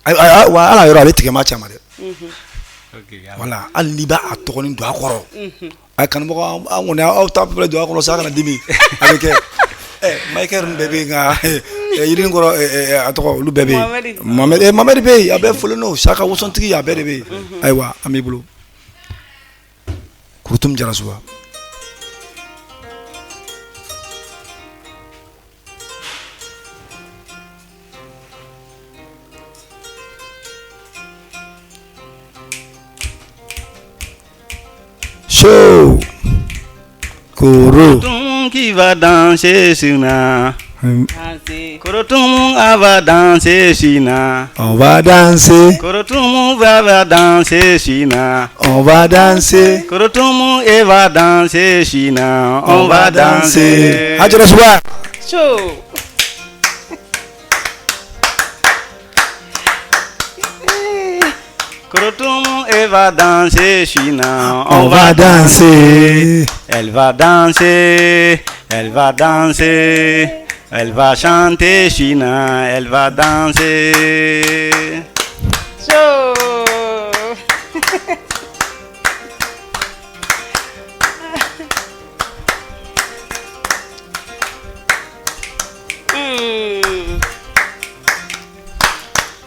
Wa ala yɔrɔ a bɛ tigɛ maa caman dɛ. Voilà, hali n'i b'a tɔgɔnin don a kɔrɔ. A kanubagaw, an kɔni aw ta bɛɛ don a kɔrɔ sa, kana dimi, a bɛ kɛ. Michael ninnu bɛɛ bɛ yen, nka yirinin kɔrɔ a tɔgɔ, olu bɛɛ bɛ yen. Mohamed, Mohamed bɛ yen, a bɛɛ folen don, Saka wosontigi, a bɛɛ de bɛ yen. Ayiwa, an b'i bolo. Kurutum Jarasuba. Show Koro qui va danser Sina. Korotum va danser Sina. On va danser. Korotum va danser Sina. On va danser. Korotum et va danser Sina. On va danser. Hajara. Show. Korotum et va danser Sina. On va danser. Elle va danser. Elle va danser. Elle va chanter China. Elle va danser. Show.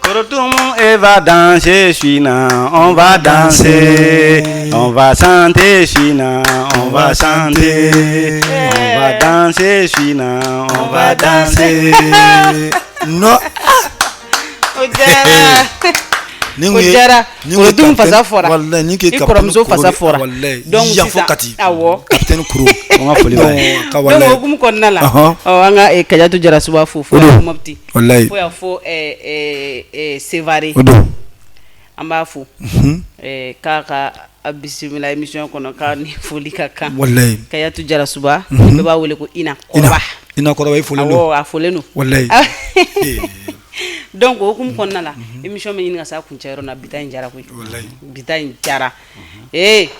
Korotum et va danser China. On va danser. On va chanter China. On va chanter. On va danser China. On va danser. Non. O diyara. O diyara. Korotum fasa fɔra. Wallahi ni I kɔrɔmuso fasa fɔra. Wallahi. Donc yan fo Kati. Awɔ. Capitaine Koro. An ka foli b'a ye. Ka Donc wallahi. o hukumu kɔnɔna la, ɔ an ka Kajatu Jarasuba fo fo Mopti. Wallahi. Fo y'a fɔ Sevare. O don. An b'a fo. K'a ka a bisimila émission kɔnɔ, k'a ni foli ka kan. Wallahi. Kajatu Jarasuba, bɛɛ b'a wele ko Ina Kɔrɔba. Ina Kɔrɔba, i folen don. Awɔ, a folen don. Wallahi. Donc o hukumu kɔnɔna la, émission bɛ ɲini ka s'a kuncɛ yɔrɔ la, bi ta in jara koyi. Wallahi. Bi ta in jara. Ee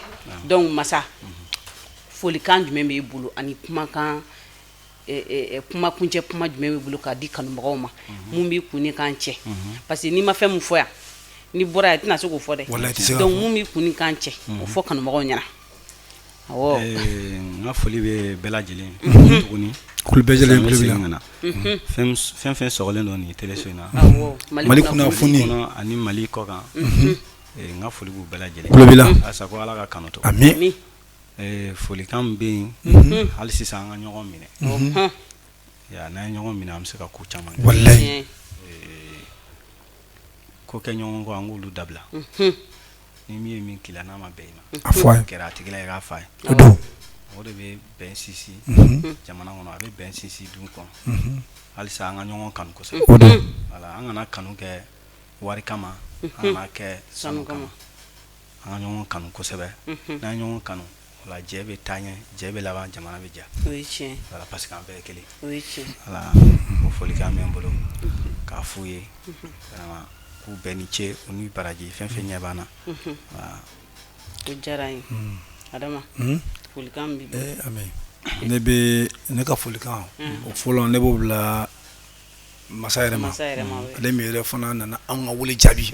donc Masa, folikan jumɛn b'e bolo ani kumakan, kuma kuncɛ kuma jumɛn b'i bolo k'a di kanubagaw ma, mun b'i kun ni kan cɛ? Parce que n'i ma fɛn mun fɔ yan, n'i bɔra yan, i tɛna se k'o fɔ dɛ. Wallahi, i tɛ se k'a Donc fɔ. mun b'i kun ni kan cɛ, o fɔ kanubagaw ɲɛna. Awɔ. N ka foli bɛ bɛɛ lajɛlen tuguni. Kulu bɛɛ lajɛlen An bɛ tulo b'i la. segin ka na. Fɛn fɛn sɔgɔlen don nin téléso in na. Awɔ. Mali kunnafoni. Kɔnɔ ani Mali kɔ kan. N ka foli b'u bɛɛ lajɛlen tulo b'i la. Asa ko Ala ka kanu to. Ami. Folikan min bɛ yen, hali sisan an ka ɲɔgɔn minɛ. N'an ye ɲɔgɔn minɛ, an bɛ se ka ko caman kɛ. Walayi. Ko kɛ ɲɔgɔn kɔ, an k'olu dabila. Ni min ye min k'i la, n'a ma bɛn i ma, a fɔ a ye. Kɛra a tigila, i k'a f'a ye. O don. O de bɛ bɛn sinsin jamana kɔnɔ, a bɛ bɛn sinsin du kɔnɔ. Halisa an ka ɲɔgɔn kanu kosɛbɛ. O don. Voilà, an kana kanu kɛ wari kama, an kana kɛ sanu kama, an ka ɲɔgɔn kanu kosɛbɛ. N'an ye ɲɔgɔn kanu, voilà, jɛ bɛ taa ɲɛ, jɛ bɛ laban, jamana bɛ diya. O ye tiɲɛ. Voilà, parce que an bɛɛ ye kelen. O ye tiɲɛ. Voilà, o folikan bɛ n bolo k'a f'u ye vraiment, k'u bɛɛ ni ce, u ni baraji, fɛn fɛn ɲɛ b'an na. Voilà. O diyara n ye. Adama, folikan min b'i bolo. Ami, ne bɛ ne ka folikan, o fɔlɔ, ne b'o bila masa yɛrɛ ma. Masa yɛrɛ ma, oui. Ale min yɛrɛ fana nana anw ka wele jaabi.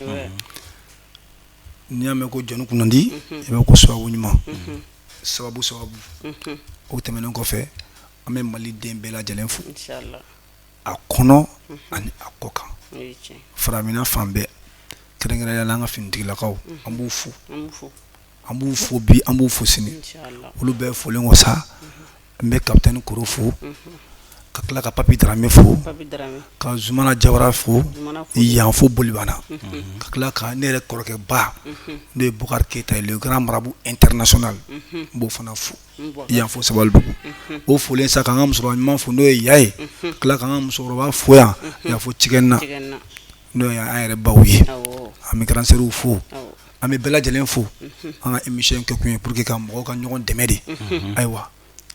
N'i y'a mɛn ko jɔnni kunnandi, i b'a ko sababu ɲuman, sababu sababu. O tɛmɛnen kɔfɛ, an bɛ Mali den bɛɛ lajɛlen fo. Inchallah. A kɔnɔ ani a kɔ kan. O ye tiɲɛ. Farafinna fan bɛɛ, kɛrɛnkɛrɛnnenya la an ka finitigilakaw, an b'u fo. An b'u fo. An b'u fo bi, an b'u fo sini. Inchallah. Olu bɛɛ folen kɔ sa, n bɛ capitaine Koro fo, ka tila ka Papi Darame fo, Papi Darame. ka Zumana Jawara fo. Zumana fo. Yan fo Bolibana, ka tila ka ne yɛrɛ kɔrɔkɛ ba, n'o ye Bukari Keyita ye, le grand marabout international, n b'o fana fo. Yan fo Sabalibugu. O folen sa, k'an ka musokɔrɔba ɲuman fo, n'o ye Ya ye, ka tila k'an ka musokɔrɔba fo yan, yan fo Cikɛnna. Cikɛnna. N'o ye an yɛrɛ baw ye. An bɛ grande sœurs fo. An bɛ bɛɛ lajɛlen fo. An ka émission kɛ kun ye pour que ka mɔgɔw ka ɲɔgɔn dɛmɛ de. Ayiwa,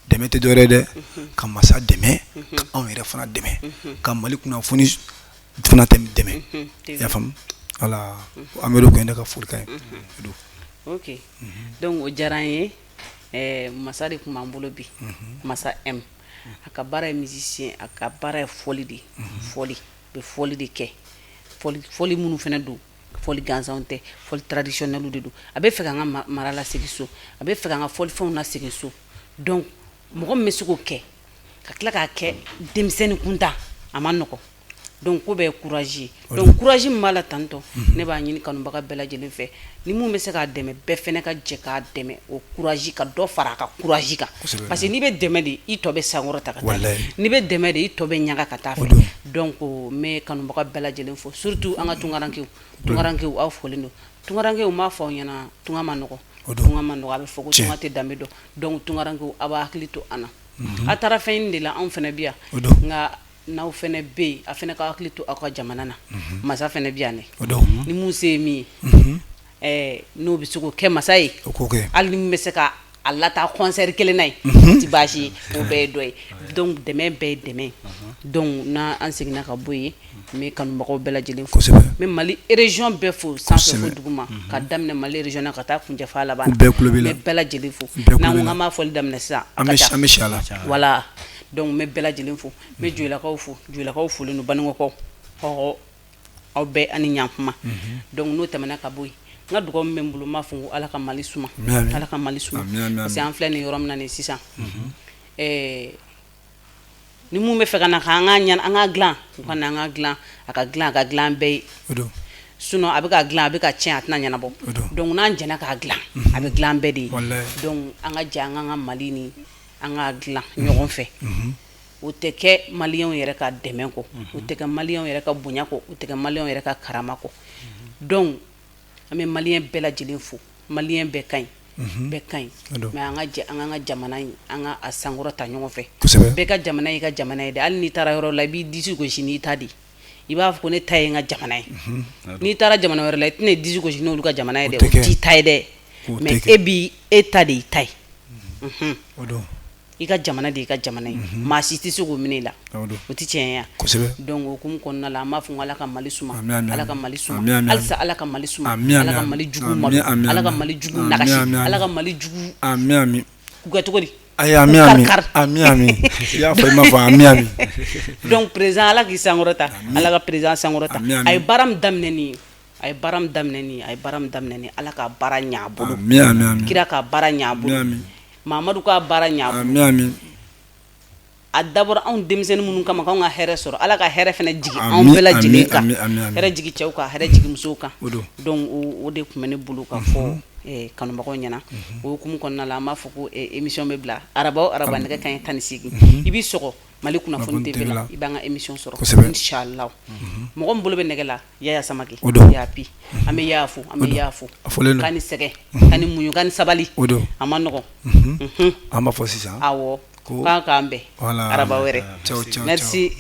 dɛmɛ tɛ dɔwɛrɛ ye dɛ, ka masa dɛmɛ, ka anw yɛrɛ fana dɛmɛ, ka Mali kunnafoni fana dɛmɛ. I y'a faamu? Voilà, Amadu kun ye ne ka folikan ye. Ok, donc o diyara an ye. Masa de tun b'an bolo bi, Masa M. A ka baara ye musicien, a ka baara ye fɔli de ye. Fɔli bɛ, fɔli de kɛ. Fɔli minnu fana don, fɔli gansanw tɛ, fɔli traditionnel de don. A bɛ fɛ k'an ka mara lasegin so, a bɛ fɛ k'an ka fɔlifɛnw lasegin so. Donc mɔgɔ min bɛ se k'o kɛ, ka tila k'a kɛ denmisɛnnin kunta, a ma nɔgɔn. Donc ko bɛɛ ye courage ye. Donc courage min b'a la tantɔ, ne b'a ɲini kanubaga bɛɛ lajɛlen fɛ, ni mun bɛ se k'a dɛmɛ, bɛɛ fɛnɛ ka jɛ k'a dɛmɛ o courage, ka dɔ fara a ka courage kan, parce que n'i bɛ dɛmɛ de, i tɔ bɛ sankɔrɔ ta ka taa, n'i bɛ dɛmɛ de, i tɔ bɛ ɲaga ka taa fɛ. Donc n bɛ kanubaga bɛɛ lajɛlen fo, surtout an ka tunkarankew. Tunkarankew, aw folen don. Tunkarankew, n b'a fɔ aw ɲɛna, tunga ma nɔgɔ, tunga ma nɔgɔ. A bɛ fɔ ko tunga tɛ danbe dɔn. Donc tunkarankew, aw b'a hakili to an na. A taara fɛn ɲini de la, anw fɛnɛ bi yan, nka n'aw fɛnɛ bɛ yen, a fɛnɛ ka hakili to aw ka jamana na. Masa fɛnɛ bi yan dɛ. Ni mun se ye min ye, n'o bɛ se k'o kɛ masa ye, hali ni min bɛ se ka a lataa concert kelen na ye, o tɛ baasi ye, o bɛɛ ye dɔ ye. Donc dɛmɛ bɛɛ ye dɛmɛ. Donc n'an seginna ka bɔ yen, n bɛ kanubagaw bɛɛ lajɛlen fo, n bɛ Mali région bɛɛ fo, sanfɛ fo duguma, ka daminɛ Mali région na ka taa kuncɛ f'a laban. N bɛ bɛɛ lajɛlen fo. N'an ko k'an b'a fɔli daminɛ sisan, a ka ca. Voilà, donc n bɛ bɛɛ lajɛlen fo. N bɛ Joyilakaw fo, Joyilakaw folen don, Banikɔkaw, aw bɛɛ ani ɲankuma. Donc n'o tɛmɛna ka bɔ yen, n ka dugawu min bɛ n bolo, n b'a fɔ ko Ala ka Mali suma, Ala ka Mali suma, parce que an filɛ nin yɔrɔ min na nin sisan, ni mun bɛ fɛ ka na k'an ka ɲana, an ka dilan, u ka na an ka dilan, a ka dilan, a ka dilan bɛɛ ye. Sinon a bɛ ka dilan, a bɛ ka tiɲɛ, a tɛna ɲɛnabɔ. Donc n'an jɛnna k'a dilan, a bɛ dilan bɛɛ de ye. Donc an ka jɛ an k'an ka Mali ni an ka dilan ɲɔgɔn fɛ. O tɛ kɛ maliyɛnw yɛrɛ ka dɛmɛ kɔ, o tɛ kɛ maliyɛnw yɛrɛ ka bonya kɔ, o tɛ kɛ maliyɛnw yɛrɛ ka karama kɔ. Donc an bɛ maliyɛn bɛɛ lajɛlen fo. Maliyɛn bɛɛ ka ɲi, bɛɛ ka ɲi, mais an ka jɛ an k'an ka jamana in, an ka a sankɔrɔ ta ɲɔgɔn fɛ. Bɛɛ ka jamana y'i ka jamana ye dɛ. Hali n'i taara yɔrɔ la, i b'i disi gosi n'i ta de, i b'a fɔ ko ne ta ye n ka jamana ye. N'i taara jamana wɛrɛ la, i tɛna i disi gosi n'olu ka jamana ye dɛ, o t'i ta ye dɛ, mais e b'i e ta de y'i ta ye. I ka jamana de y'i ka jamana ye, maa si tɛ se k'o minɛ i la, o tɛ tiɲɛ ye. Donc o hukumu kɔnɔna la, an b'a fɔ ko Ala ka Mali suma, Ala ka Mali suma halisa, Ala ka Mali suma, Ala ka Mali jugu malo, Ala ka Mali jugu nagasi, Ala ka Mali jugu k'u kɛ cogo di? Ayi, ami ami ami ami, i y'a fɔ, i ma fɔ ami ami. Donc président, Ala k'i sankɔrɔta, Ala ka président sankɔrɔta. A ye baara min daminɛ nin ye, a ye baara min daminɛ nin ye, a ye baara min daminɛ nin ye, Ala ka baara ɲɛ a bolo, kira ka baara ɲɛ a bolo, Mamadu ka baara ɲɛ a bolo. A dabɔra anw denmisɛnnin minnu kama k'anw ka hɛrɛ sɔrɔ, Ala ka hɛrɛ fana jigin anw bɛɛ lajɛlen kan, hɛrɛ jigin cɛw kan, hɛrɛ jigin musow kan. Donc o de tun bɛ ne bolo ka fɔ kanubagaw ɲɛna. O hukumu kɔnɔna la, an b'a fɔ ko émission bɛ bila araba o araba nɛgɛ kanɲɛ 18. I b'i sɔgɔ Mali kunnafoni TV la, i b'an ka émission sɔrɔ inchallah. Mɔgɔ min bolo bɛ nɛgɛ la, Yaya Samake, Yapi, an bɛ Yaya fo, an bɛ Yaya fo, k'a ni sɛgɛn, k'a ni muɲu, k'a ni sabali, a ma nɔgɔn. An b'a fɔ sisan awɔ, k'an k'an bɛn araba wɛrɛ. Merci.